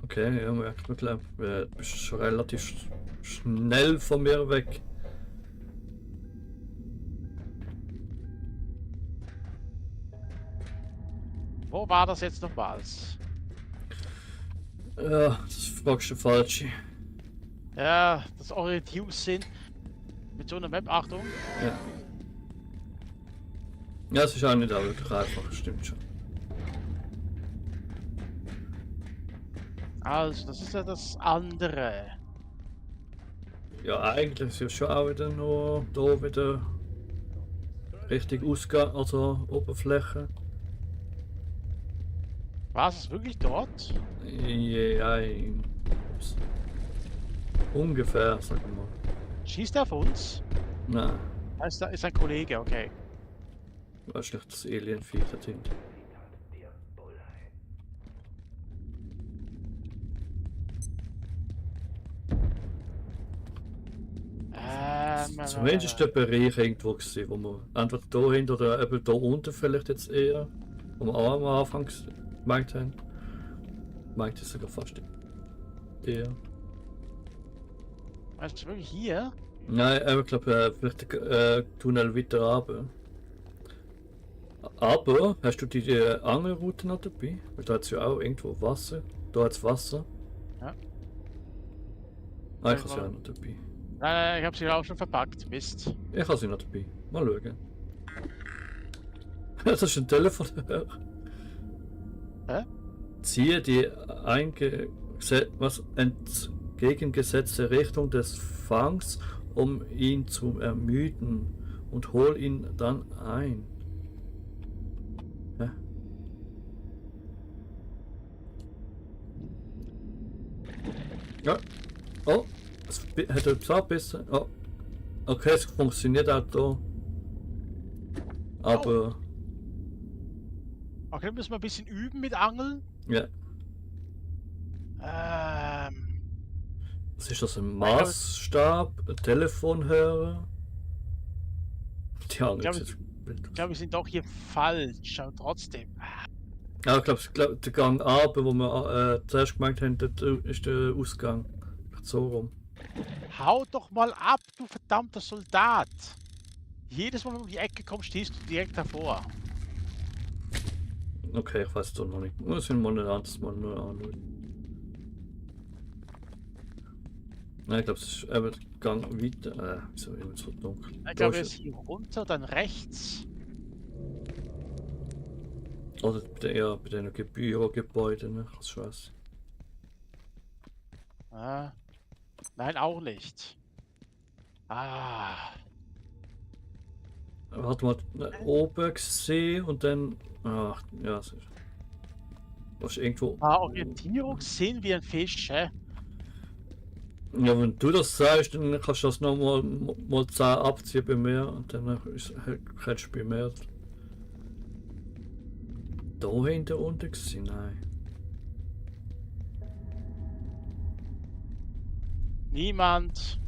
Okay, ja, merkt man gleich. Du bist schon relativ schnell von mir weg. Wo war das jetzt nochmals? Ja, das fragst du falsch. Ja, das Orientierungssinn mit so einer Map, Achtung. Ja. Ja, es ist auch nicht auch wirklich einfach, stimmt schon. Also, das ist ja das andere. Ja, eigentlich ist ja schon auch wieder nur da wieder richtig Ausgang, also Oberfläche. War es wirklich dort? Ja, ungefähr, sag ich mal. Schießt er auf uns? Nein, Da ist ein Kollege, okay. du weißt nicht, das Alien-Vieh da sind. Zumindest der Bereich irgendwo gewesen, wo wir entweder da hinten oder eben da unten vielleicht jetzt eher, wo wir auch am Anfang gemeint haben. Meint es sogar fast der. Weißt du wirklich hier? Nein, ich glaube vielleicht der Tunnel weiter runter. Aber hast du die Angelroute noch dabei? Weil da hat es ja auch irgendwo Wasser. Da hat es Wasser. Ja. Ah, ich habe sie auch noch dabei. Nein, ich habe sie auch schon verpackt. Mist. Ich habe sie noch dabei. Mal schauen. Das ist ein Telefon. Hä? Ziehe die entgegengesetzte Richtung des Fangs, um ihn zu ermüden, und hol ihn dann ein. Hä? Ja. Oh, es hätte gesagt besser. Oh. Okay, es funktioniert auch da. Aber. Okay, dann müssen wir ein bisschen üben mit Angeln. Ja. Was ist das? Ein Maßstab? Ein Telefonhörer? Die haben Ich glaube, wir sind doch hier falsch, aber trotzdem. Ja, ich glaube, der Gang ab, wo wir zuerst gemeint haben, dort ist der Ausgang. So rum. Hau doch mal ab, du verdammter Soldat! Jedes Mal, wenn du um die Ecke kommst, stehst du direkt davor. Okay, ich weiß es doch noch nicht. Muss ich mal ein anderes Mal nur anschauen. Nein, ich glaube, es ist eben der Gang weiter. Wieso ist es so dunkel? Ich glaube, jetzt hier runter, dann rechts. Oder bei den Bürogebäuden, ne? Das weiß. Ah. Nein, auch nicht. Ah. Warte mal, oben gesehen und dann. Ach, ja, es ist. Was irgendwo. Orientierung sehen wir ein Fisch, hä? Ja, wenn du das sagst, dann kannst du das nochmal mal 10 abziehen bei mir und dann kannst du bei mir. Da hinten unten gewesen? Nein. Niemand.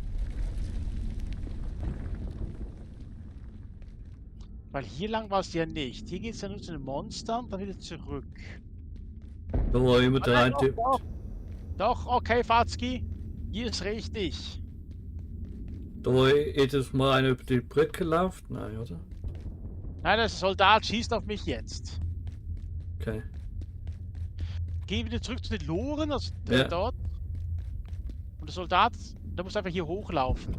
Weil hier lang war es ja nicht. Hier geht es ja nur zu den Monstern, dann wieder zurück. Da war immer der Nein, eine Typ. Doch, okay, Fatzki. Hier ist richtig. Da wo jedes Mal einer über die Brücke läuft? Nein, oder? Nein, der Soldat schießt auf mich jetzt. Okay. Geh wieder zurück zu den Loren, also Ja. dort. Und der Soldat, der muss einfach hier hochlaufen.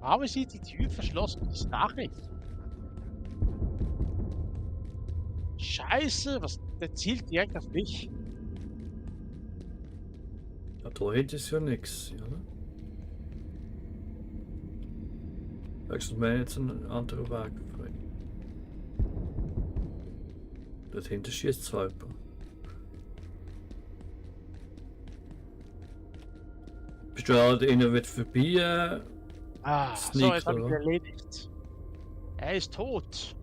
Warum ist hier die Tür verschlossen? Das ist Nachricht. Scheiße, der zielt direkt auf mich. Ja, da hinten ist ja nichts, oder? Höchstens wäre jetzt ein anderer Weg frei. Dort hinten schießt zwei. Bist du halt innen wieder vorbei? So, jetzt habe ich ihn erledigt. Er ist tot.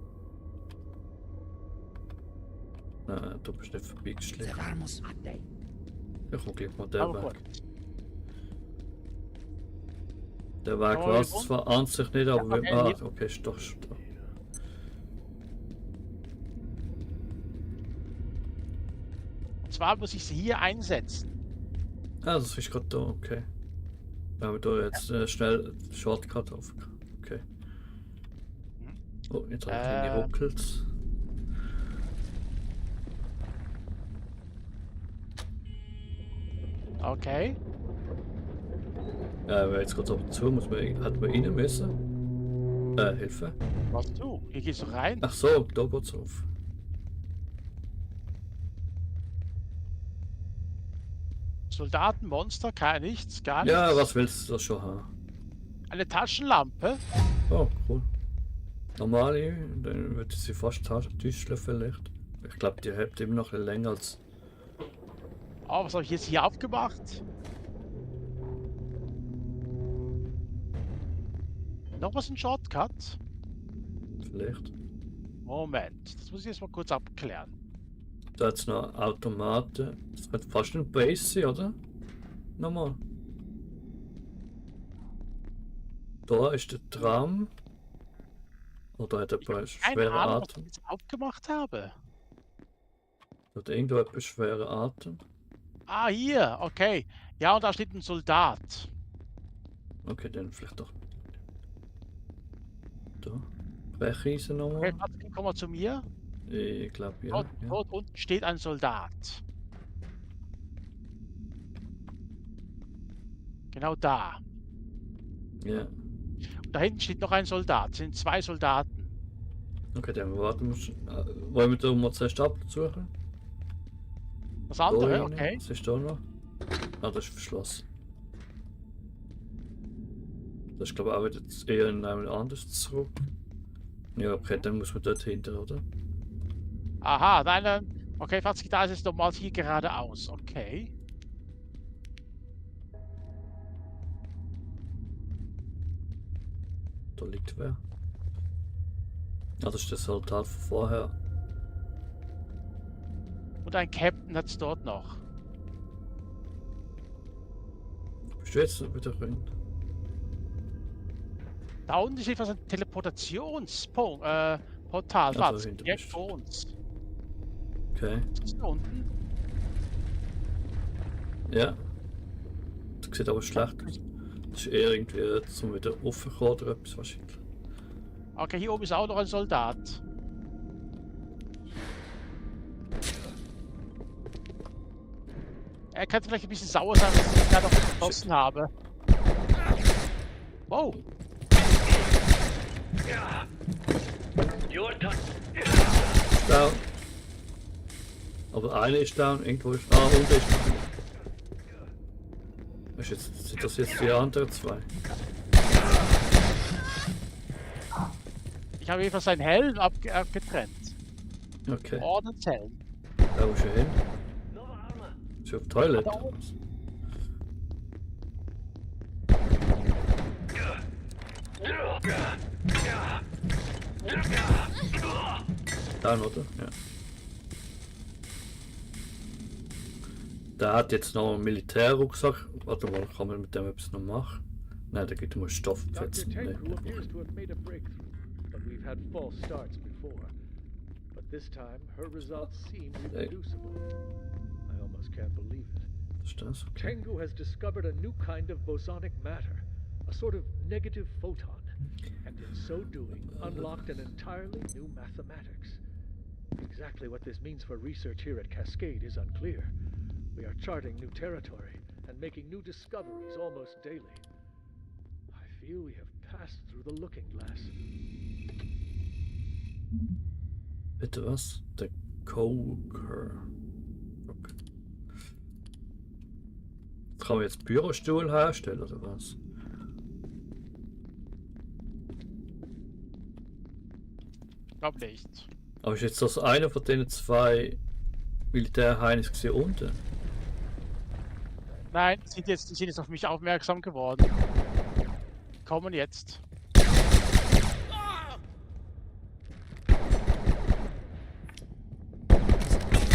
Nein, du bist nicht vorbeigeschlichen. Ich guck gleich mal den Aber Weg. gut. Der Weg Oh, war es zwar an sich nicht, aber okay, wenn. nicht. Okay, ist doch. Und zwar muss ich sie hier einsetzen. Ah, das ist gerade da, okay. Da haben wir da jetzt schnell Shortcut auf. Okay. Oh, jetzt habe ich keine ruckelt. Okay. Ja, wer jetzt gerade ab und zu muss man, hat man rein müssen. Hilfe. Was du? Hier gehst du rein. Ach so, da geht's auf. Soldaten, Monster, kein nichts, gar nichts. Ja, was willst du da schon haben? Eine Taschenlampe. Oh, cool. Normale, dann würde sie fast Tischler vielleicht. Ich glaube, die hat immer noch länger als. Oh, was habe ich jetzt hier aufgemacht? Noch was ein Shortcut? Vielleicht. Moment, das muss ich jetzt mal kurz abklären. Da hat es noch Automaten. Das wird fast ein Base sein, oder? Nochmal. Da ist der Tram. Oder hat er ein Keine schwere Ahnung, was ich Atem? jetzt aufgemacht habe. Hat irgendwo etwas schwere Atem? Ah, hier, okay. Ja, und da steht ein Soldat. Okay, dann vielleicht doch. Da. Brecheisen nochmal. Okay, Patrick, komm mal zu mir. Ich glaube, ja. Dort, Ja. dort unten steht ein Soldat. Genau da. Ja. Und da hinten steht noch ein Soldat. Es sind zwei Soldaten. Okay, dann warten wir. Wollen wir da mal zuerst absuchen? Das andere, Da rein. okay. Was ist da noch? Ah, das ist verschlossen. Das ist glaube ich auch wieder eher in einem anderes zurück. Ja, okay, dann muss man dort hinter, oder? Aha, nein. Okay, Fatzki, da ist es nochmal hier geradeaus. Okay. Da liegt wer. Ja, das ist der Soldat von vorher. Und ein Captain hat es dort noch. Bist du jetzt wieder drin? Da unten ist etwas ein Teleportationspunkt, Portal, Also was? hinter Direkt bist. vor uns. Okay. Was ist da unten? Ja. Das sieht aber schlecht aus. Das ist eher irgendwie zum wieder raufkommen oder etwas wahrscheinlich. Okay, hier oben ist auch noch ein Soldat. Er könnte vielleicht ein bisschen sauer sein, dass ich gerade noch geschossen habe. Wow. Your turn. Down. Aber einer ist down, irgendwo ist. Ah, und ist down. Sind das jetzt die anderen zwei? Ich habe jedenfalls seinen Helm abgetrennt. Okay. Ordenshelm. Da wo ist er hin? Nova armor. Ist er auf die Toilette? Da oben. Down, oder? Ja. Der hat jetzt noch einen Militärrucksack. Warte mal, kann man mit dem etwas noch machen? Nein, da gibt es Stoff Dr. fetzen. Tengu appears to have made a breakthrough, but we've had false starts before. But this time, her results seem reproducible. I almost can't believe it. Das ist das? Okay. Tengu has discovered a new kind of bosonic matter, a sort of negative photon, and in so doing, unlocked an entirely new mathematics. Exactly what this means for research here at Cascade is unclear. We are charting new territory and making new discoveries almost daily. I feel we have passed through the looking glass. Bitte was? Der Coker. Okay. Kann man jetzt Bürostuhl herstellen oder was? Ich glaube nicht. Aber ist jetzt das einer von den zwei Militärheinis gesehen unten? Nein, die sind jetzt auf mich aufmerksam geworden. Kommen jetzt.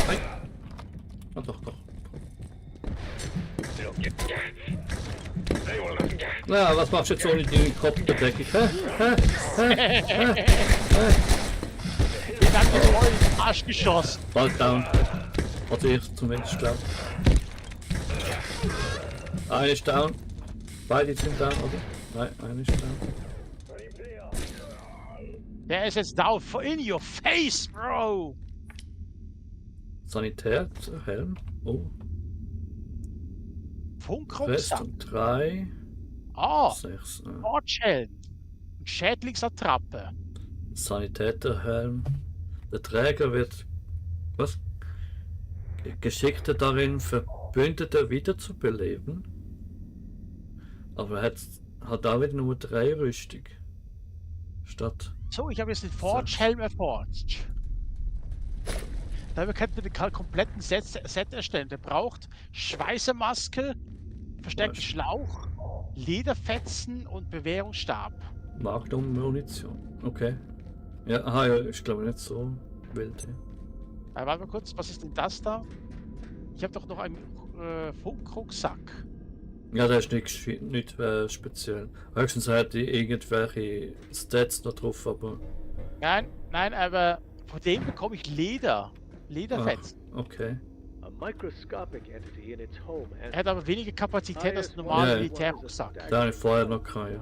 Nein. Ah, doch. Na, was machst du jetzt ohne die Kopfbedeckung? Den hat mir voll in den Arsch geschossen. Bald down. Also ich zumindest glaube. Einer ist down. Beide sind down, oder? Nein, einer ist down. Der ist jetzt down. In your face, bro! Sanitärhelm. Oh. Funkrucksack. Rest 3. Ah, 6. Fortschelm. Schädlingsattrappe. Sanitäterhelm. Der Träger wird was? Geschickter darin, Verbündete wiederzubeleben. Aber er hat auch wieder nur 3 Rüstung. Statt. So, ich habe jetzt den Forge-Helm erforscht. Damit könnte man den kompletten Set erstellen. Der braucht Schweißermaske, verstärkten Schlauch, Lederfetzen und Bewährungsstab. Magnum-Munition. Okay. Ja, aha, ja, ich glaube nicht so wild. Ja. Warte mal kurz, was ist denn das da? Ich habe doch noch einen Funkrucksack. Ja, der ist nicht speziell. Höchstens hat die irgendwelche Stats noch drauf, aber. Nein, aber von dem bekomme ich Lederfetzen. Ach, okay. A microscopic entity in its home and Er hat aber weniger Kapazität als ein normaler Militärrucksack. Da habe ich vorher noch keinen.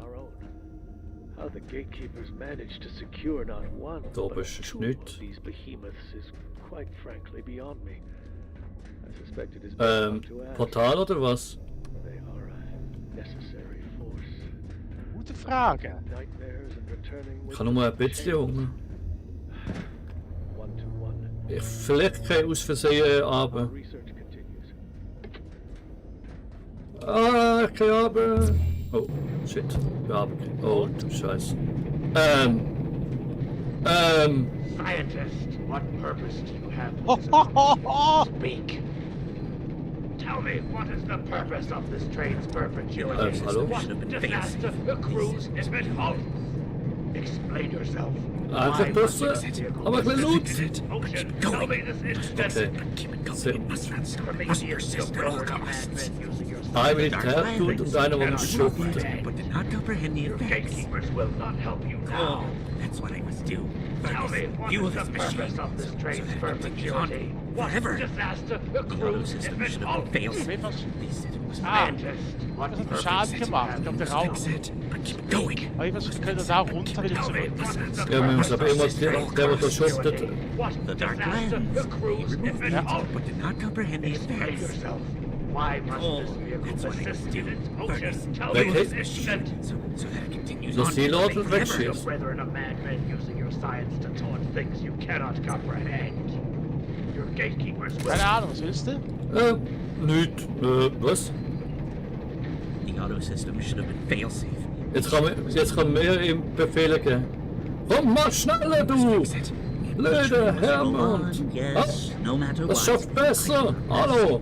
How the gatekeepers managed to secure not one, Da oben but ist 2 nichts. of these behemoths is quite frankly beyond me. I suspect it is best not to ask. Portal oder was? They are a necessary force. Gute Frage. Nightmares and returning Ich with habe nur ein bisschen Hunger. 1-to-1. Ich vielleicht kein aus Versehen Our aber. research continues. Ah, kein aber. Oh, shit. Ja, oh, du Scheiße. Scientist, what purpose do you have for this? Speak. Tell me, what is the purpose of this train's perpetuity? Hallo? What disaster cruise is it halt? Explain yourself. Einfach Busse, aber ein bisschen Loot. Ocean, tell me this instant. Okay. Keep it going. Must transfer. Must persist at all costs. Ein Militärtut und einer, der mich schuftet. But did not comprehend the Your effects. gatekeepers will not help you now. Oh, that's what I must do. Tell me, what Fuel is the this machine. purpose of this train's So that I can perpetuity? continue What's forever. the disaster The accrues auto if system it should have all been failed. Wen was? They said it was Ah, scientist? What was hat purpose Schaden did gemacht? you Ich glaube, der have? Raum. Fix it, but keep it going. Aber irgendwas können wir da runter wieder Tell me, zurück. what is the Ja, wir purpose müssen aber of immer this der, train's der schuftet. perpetuity? What The Dark disaster Lands. They accrues removed if me, it all... but did not comprehend the Explain effects. yourself. Why must Oh, this vehicle that's what I persist must in do. its Furnace. ocean? Tell Okay. me this instant. So that it continues Das on. Ziel to make und forever. wegschießt. Your brethren of madmen using your science to taunt things you cannot comprehend. Your gatekeepers will... Keine Ahnung, was willst du? Nicht. Was? The auto system should have been fail-safe. Jetzt kann mir ihm Befehle geben. Komm mal schneller, du! Fix it. Blöder Hermann! Yes, no matter Das what. schafft besser! Hallo!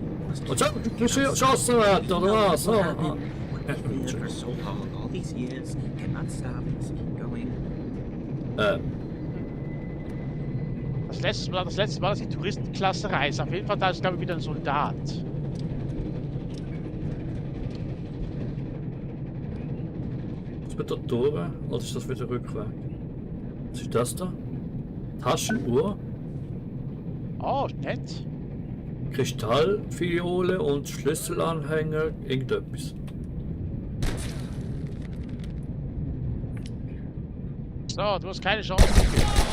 Und so, du geschossen wird, oder was? What Oh, happened? oh. What we did for so long, all these years, cannot stop. Let's keep going. Das letzte Mal, dass die Touristenklasse reist. Auf jeden Fall, da ist, glaube ich, wieder ein Soldat. Ist mit der Tore oder ist das wieder Rückweg? Was ist das da? Taschenuhr, Oh, nett. Kristallfiole und Schlüsselanhänger, irgendetwas. So, du hast keine Chance.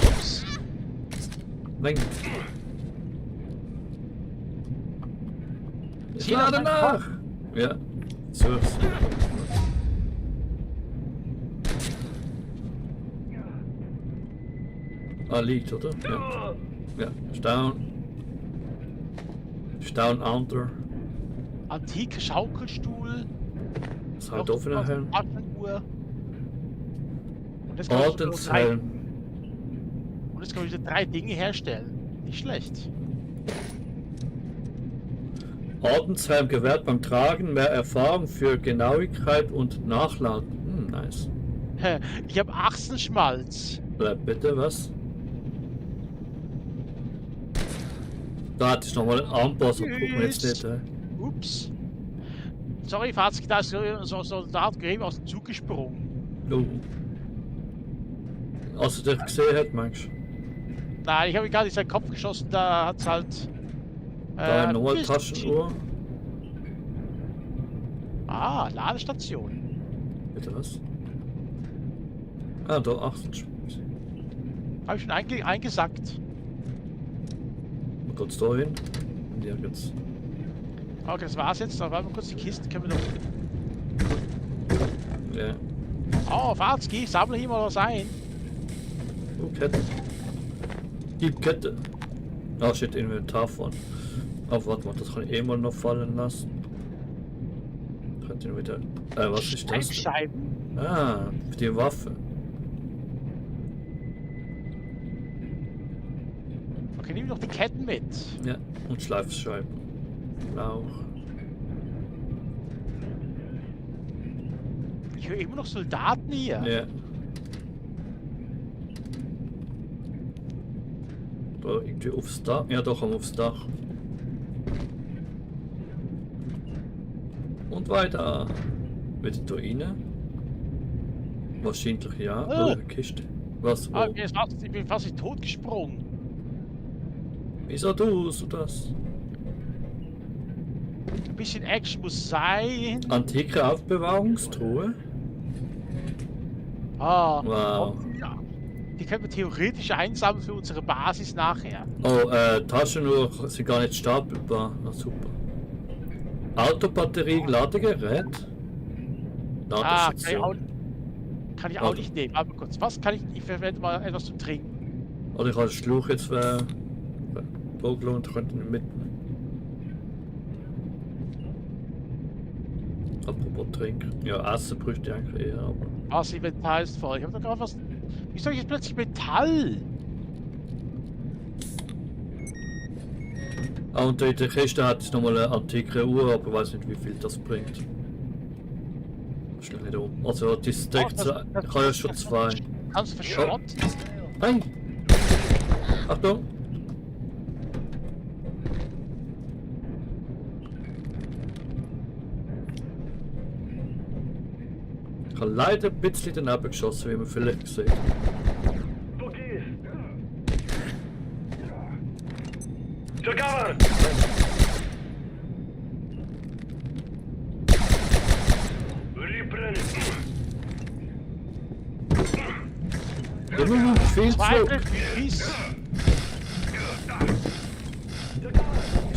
Ups. Nein. Ich Zieh lade auf meinen nach! Ja, so ist liegt, oder? Ja. Ja, ist down. Ist down under. Antike Schaukelstuhl. Das halt offen nachher. Taschenuhr. Und jetzt kann ich wieder Ordenshelm. Und jetzt kann ich wieder 3 Dinge herstellen. Nicht schlecht. Ordenshelm gewährt beim Tragen mehr Erfahrung für Genauigkeit und Nachladen. Nice. Ich habe Achsenschmalz. Bleib bitte, was? Da hatte ich nochmal einen Armboss und gucken wir jetzt nicht. Ups. Sorry, Fazit, da ist so ein Soldat eben aus dem Zug gesprungen. Oh. Also der gesehen hat, meinst du? Nein, ich habe gerade in seinen Kopf geschossen, da hat's halt. Da eine neue bisschen- Taschenuhr. Ah, Ladestation. Bitte was? Ah, da 8. Habe ich schon eingesackt. Mal kurz da hin. Und ja, jetzt. Okay, das war's jetzt. Dann warten wir kurz die Kisten. Können wir noch. Ja. Oh, Farzki, sammle hier mal was ein. Oh, Kette. Gib Kette. Da steht Inventar von. Oh, warte mal, das kann ich eh mal noch fallen lassen. Könnte ich wieder. Was ist das? Scheiben. Ah, für die Waffe. Okay, nimm doch die Ketten mit. Ja, und Schleifscheiben. Auch. Ich höre immer noch Soldaten hier. Ja. Da irgendwie aufs Dach. Ja, doch, aufs Dach. Und weiter. Wieder da rein. Wahrscheinlich ja. Oh. Oh, eine Kiste. Was? Ah, Wo? ich bin fast nicht tot gesprungen. Wieso tust du das? Ein bisschen Action muss sein. Antike Aufbewahrungstruhe. Ah, Wow. ja. Die können wir theoretisch einsammeln für unsere Basis nachher. Oh, Taschenuhr sind gar nicht stapelbar. Na super. Autobatterie, Ladegerät. Ladestation. Kann ich auch nicht nehmen. Aber kurz, was kann ich? Ich verwende mal etwas zum Trinken. Oder ich habe den Schluch jetzt Vogel und könnte ihn mitnehmen. Apropos Trinken. Ja, Essen bräuchte ich eigentlich eher, aber. Was Inventar ist voll. Ich habe da gerade was. Wie soll ich jetzt plötzlich Metall? Ah, und in der Kiste hat es nochmal eine antike Uhr, aber ich weiß nicht, wie viel das bringt. Schnell nicht um. Also, die Stack Oh, das kann ja schon 2. Kannst du verschrotten? Nein! Achtung! Ich habe leider ein bisschen daneben geschossen, wie man vielleicht sieht. To cover! Viel Zweite, Zug! Schieß!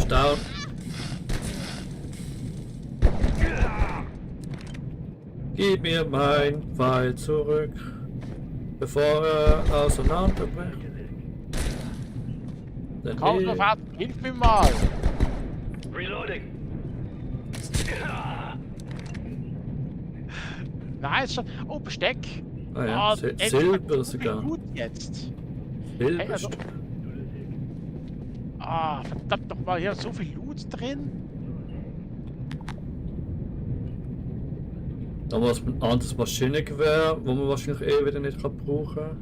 Stau! Gib mir mein Pfeil zurück, bevor er auseinanderbricht. Denn Komm, ich- Vater, hilf mir mal! Reloading! Nein, schon. Oh, Besteck! Ah ja, endlich Silber so viel sogar. Gut jetzt! Silber Hey, also- Ah, verdammt nochmal, hier ist so viel Loot drin. Da war ein anderes Maschinengewehr, wo man wahrscheinlich wieder nicht brauchen kann.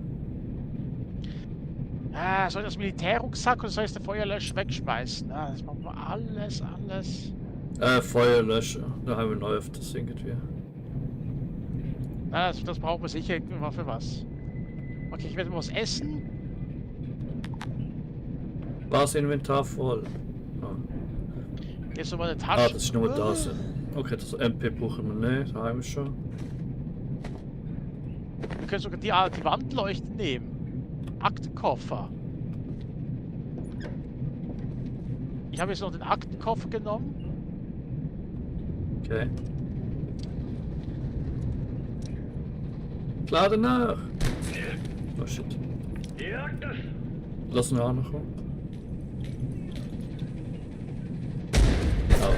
Ah, soll ich das Militärrucksack oder soll ich den Feuerlöscher wegschmeißen? Ah, das machen wir alles. Feuerlöscher. Da haben wir neu auf das irgendwie. Ah, das brauchen wir sicher irgendwann für was. Okay, ich werde mal was essen. War das Inventar voll? Ah, Jetzt so meine Tasche. das ist nur das. Okay, das MP brauchen wir nicht, da haben wir schon. Wir können sogar die Wandleuchte nehmen. Aktenkoffer. Ich habe jetzt noch den Aktenkoffer genommen. Okay. Klar danach! Oh shit. Lass ihn auch noch kommen. Oh.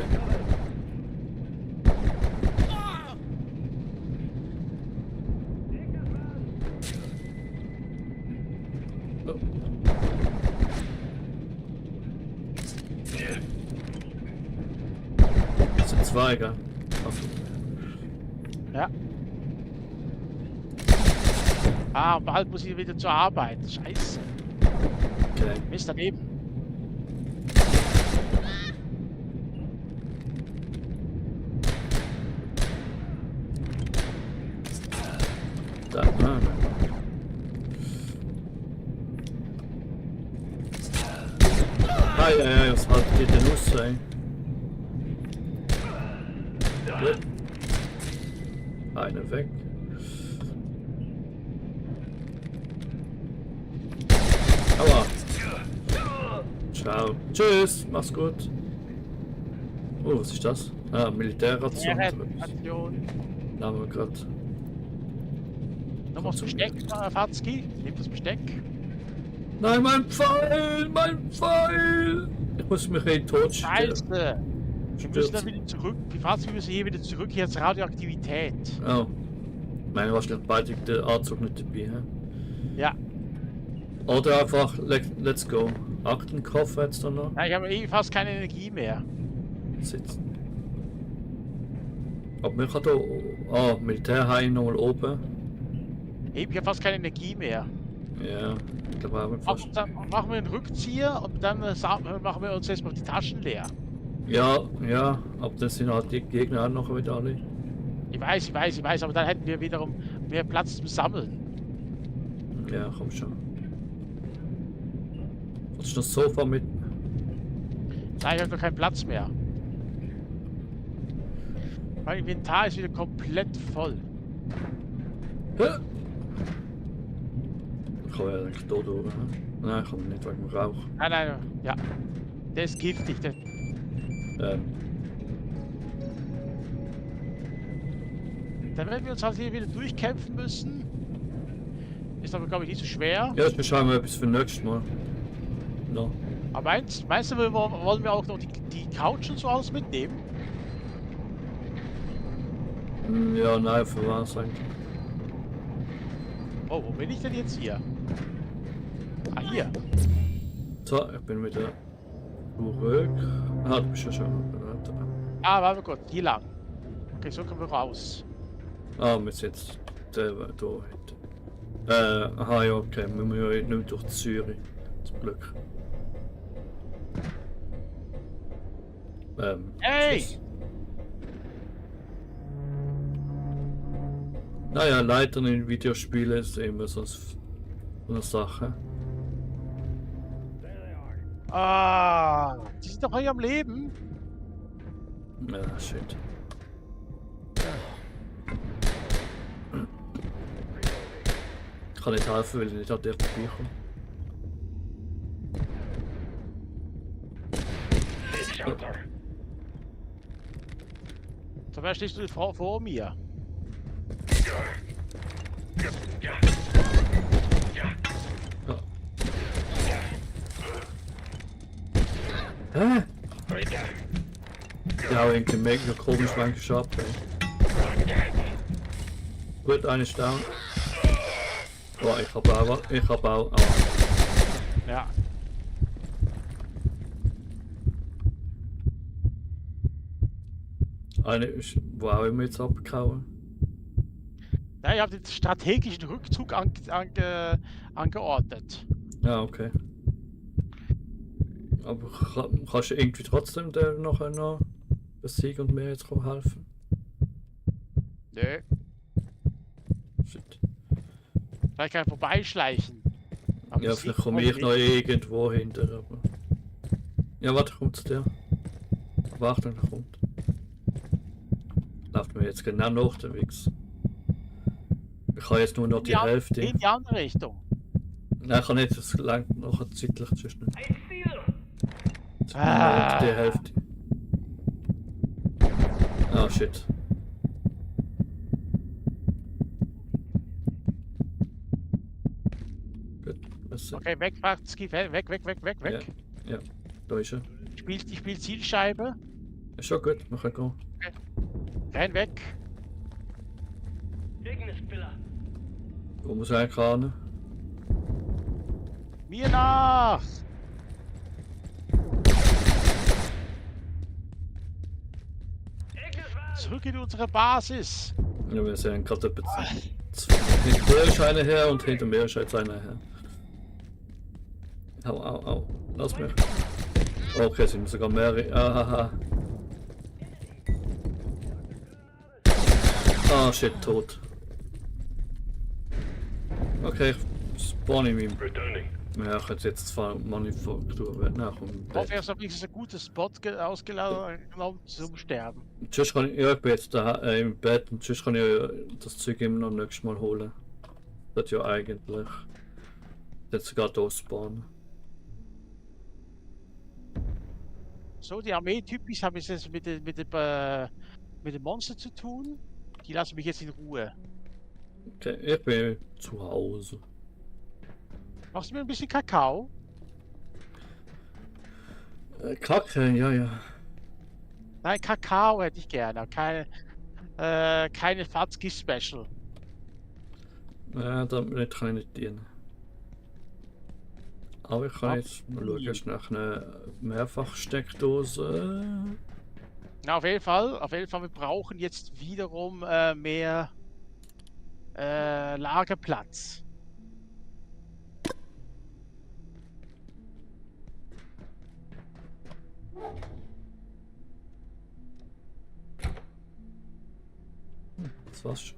Oh. Das sind zwei, gell? Achtung. Ja. Ah, bald muss ich wieder zur Arbeit. Scheiße. Okay. Mist daneben. Da, ah. Ja, was halt geht denn los sein? Gut. Eine weg. Aua. Ciao. Tschüss. Mach's gut. Oh, was ist das? Ah, Militärration. Aktion. Da haben wir gerade. Nochmal das Besteck, Fatzki. Nimm das Besteck. Nein, mein Pfeil! Mein Pfeil! Ich muss mich in den Tod stellen. Scheiße. Wir müssen dann wieder zurück. Fatzki müssen hier wieder zurück. Hier ist Radioaktivität. Oh. Meine wahrscheinlich beide der Anzug nicht dabei, hä? Ja. Oder einfach let's go. Aktenkoffer jetzt dann noch. Ja, ich habe eh fast keine Energie mehr. Sitzen. Aber man kann da. Ah, Militärhain nochmal oben. Ich habe fast keine Energie mehr. Ja, ich glaube auch fast. Dann machen wir einen Rückzieher und dann machen wir uns erstmal die Taschen leer. Ja, ja, aber das sind halt die Gegner auch noch wieder alle. Ich weiß, aber dann hätten wir wiederum mehr Platz zum Sammeln. Ja, komm schon. Was ist das Sofa mit? Nein, ich habe noch keinen Platz mehr. Mein Inventar ist wieder komplett voll. Hä? Ich kann ja eigentlich da durch, ne? Nein, ich kann nicht wegen dem Rauch. Nein, ja. Der ist giftig. Der... Dann werden wir uns halt hier wieder durchkämpfen müssen. Ist aber, glaube ich, nicht so schwer. Ja, das schauen wir etwas für nächstes Mal. No. Aber meinst du, wollen wir auch noch die Couch und so alles mitnehmen? Ja, nein, für was eigentlich? Oh, wo bin ich denn jetzt hier? Ah, hier. So, ich bin wieder zurück. Ah, du bist ja schon. Ah, warte gut, hier lang. Okay, so kommen wir raus. Ah, wir sind jetzt da hinten. Aha, ja, okay. Wir müssen ja nicht durch Zürich. Zum Glück. Hey! Tschüss. Naja, Leitern in Videospielen ist immer so eine Sache. Ah, die sind doch hier am Leben. Ja, shit. Ich kann nicht helfen, weil ich nicht an dir vorbeikomme. Zum Beispiel stehst du vor mir. Hä? Ja, irgendwie mega komisch manchmal ab. Gut, eine ist down. Oh, ich hab auch. Ja. Eine ist, wo auch immer jetzt abgehauen. Ja, ich habe den strategischen Rückzug angeordnet. Ja, okay. Aber kannst du irgendwie trotzdem der nachher noch besiegen und mir jetzt helfen? Nö. Shit. Vielleicht kann ich vorbeischleichen. Aber Ja, das vielleicht sieht komme man ich noch irgendwo hinter, aber... Ja, warte, kommt zu dir. Warte, er kommt. Läuft mir jetzt genau nach dem Wichs. Ich habe jetzt nur noch die Hälfte. In die andere Richtung. Nein, ich kann nicht, das langt noch zeitlich zwischen. Jetzt Ah. die Hälfte. Ah, shit. Gut, besser. Okay, weg, Watzki, weg. Ja, ja, da ist er. Ich spiel Zielscheibe. Ist schon gut, wir können gehen. Renn weg. Wo muss er eigentlich ran? Mir nach! Zurück in unsere Basis! Ja, wir sehen gerade etwa hinter mir ist einer her und hinter mir ist jetzt einer her. Au. Lass mich. Okay, sind sogar mehrere. Ahaha. Ah, shit, tot. Okay, ich spawn in meinem. Ja, ich hätte jetzt zwar Manufaktur nachkommen. Ich hoffe, er ist wenigstens ein guter Spot ausgenommen zum Sterben. Tschüss kann ich, ja, ich bin jetzt da im Bett und tschüss kann ich das Zeug immer noch nächstes Mal holen. Das ja eigentlich. Jetzt sogar da spawnen. So, die Armee-Typis haben jetzt mit dem Monster zu tun. Die lassen mich jetzt in Ruhe. Okay, ich bin zu Hause. Machst du mir ein bisschen Kakao? Kacke, ja. Nein, Kakao hätte ich gerne. Keine Fatzki-Special. Ja, damit kann ich nicht dienen. Aber ich kann jetzt mal schauen, ist nach einer Mehrfachsteckdose. Na, auf jeden Fall, wir brauchen jetzt wiederum mehr Lagerplatz. Das war's schon.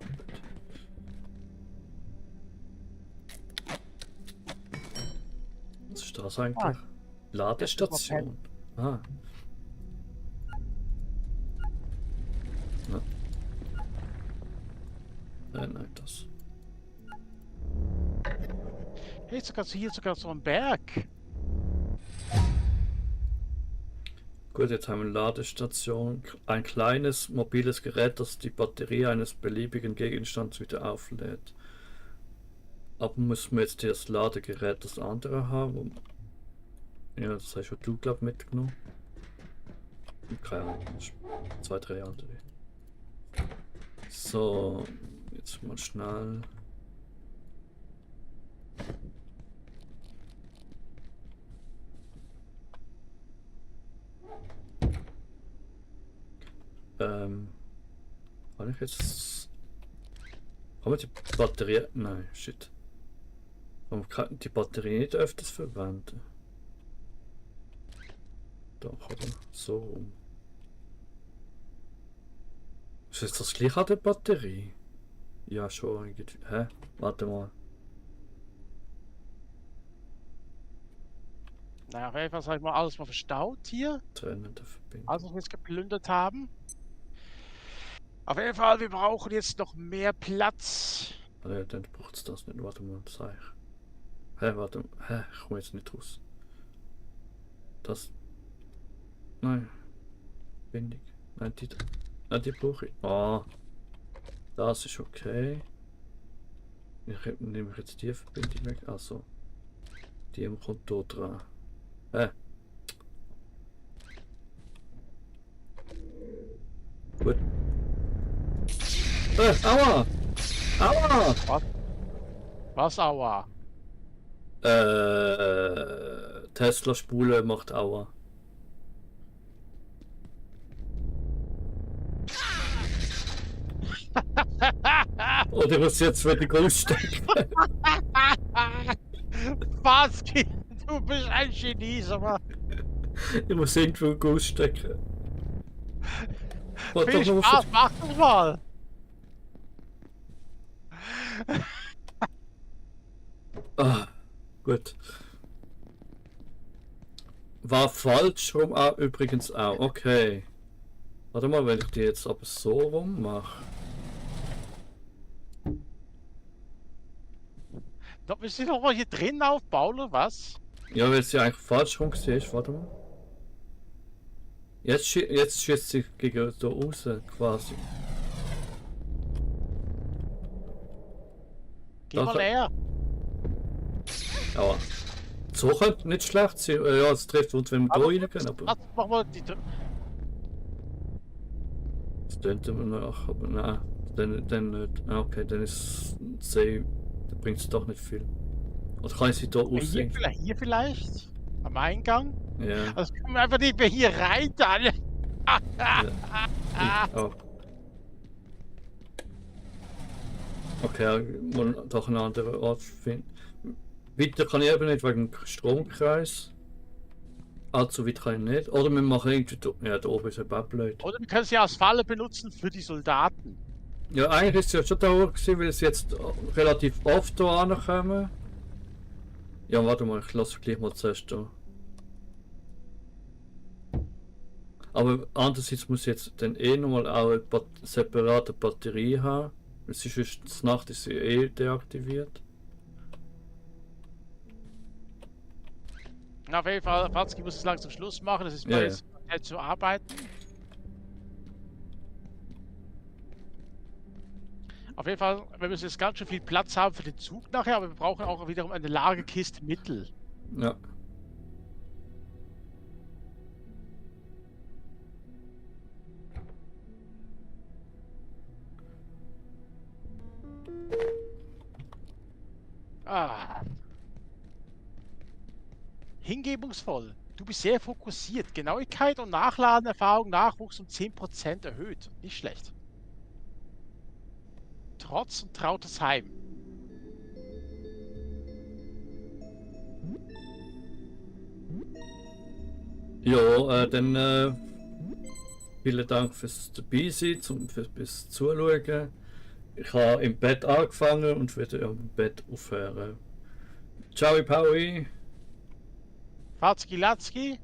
Was ist das eigentlich? Ladestation. Ah. Nein, das. Hey, hier sogar so ein Berg. Gut, jetzt haben wir eine Ladestation. Ein kleines mobiles Gerät, das die Batterie eines beliebigen Gegenstands wieder auflädt. Aber müssen wir jetzt das Ladegerät das andere haben? Ja, das hast du, glaube ich, mitgenommen. Keine Ahnung, 2, 3 andere. So, jetzt mal schnell. Kann ich jetzt... Haben wir die Batterie... Nein, shit. Man kann die Batterie nicht öfters verwenden. Doch, oder? So rum. Ist jetzt das gleiche an der Batterie? Ja, schon irgendwie. Hä? Warte mal. Naja, auf jeden Fall sag ich mal, alles mal verstaut hier. Trennende Verbindung. Alles, was wir jetzt geplündert haben. Auf jeden Fall, wir brauchen jetzt noch mehr Platz. Ah, ja, dann braucht es das nicht. Warte mal, sag ich. Hä, warte mal. Hä, ich komme jetzt nicht raus. Das. Nein. Bindung. Nein, die. Nein, die brauche ich. Ah. Das ist okay. Ich nehme jetzt die Verbindung weg. Also. Die kommt hier dran. Gut. Aua! Aua! Was? Was, aua? Tesla-Spule macht Aua. Oder was jetzt wieder ausstecken? Was? Du bist ein Genie, sag mal. Ich muss irgendwo ausstecken. Viel Spaß, mach das mal. Ah, gut. War falsch rum übrigens auch. Okay. Warte mal, wenn ich die jetzt aber so rum mache. Da müssen wir doch mal hier drin aufbauen, oder was? Ja, weil sie eigentlich falsch rum gesehen ist. Warte mal. Jetzt schießt sie gegen da raus, quasi. Geh mal näher. Ja. So könnte nicht schlecht sein. Ja, es trifft uns, wenn wir da rein können. Aber Mach mal die. das könnte man nach, aber nein. Dann nicht. Ah, okay, dann ist sie. Dann bringt es doch nicht viel. Oder kann ich sie da aussehen? Hier vielleicht? Am Eingang? Ja. Also können wir einfach nicht mehr hier rein dann. Oh. Okay, muss doch einen anderen Ort finden. Weiter kann ich eben nicht wegen dem Stromkreis. Allzu weit kann ich nicht. Oder wir machen irgendwie. Ja, da oben ist eben auch blöd. Oder wir können sie als Falle benutzen für die Soldaten. Ja, eigentlich ist es ja schon da gewesen, weil es jetzt relativ oft da ankommen. Ja, warte mal, ich lasse gleich mal zuerst da. Aber andererseits muss ich jetzt dann nochmal auch eine separate Batterie haben. Weil sonst Nacht ist sie deaktiviert. Na, auf jeden Fall, Fatzki muss es langsam Schluss machen, das ist Ja, mal ja. jetzt zu arbeiten. Auf jeden Fall, wir müssen jetzt ganz schön viel Platz haben für den Zug nachher, aber wir brauchen auch wiederum eine Lagerkiste Mittel. Ja. Ah. Hingebungsvoll. Du bist sehr fokussiert. Genauigkeit und Nachladenerfahrung Nachwuchs um 10% erhöht. Nicht schlecht. Trotz und trautes Heim. Ja, dann vielen Dank fürs dabei sein, fürs Zuschauen. Ich habe im Bett angefangen und werde im Bett aufhören. Ciao, Paui. Fatzki Latzki.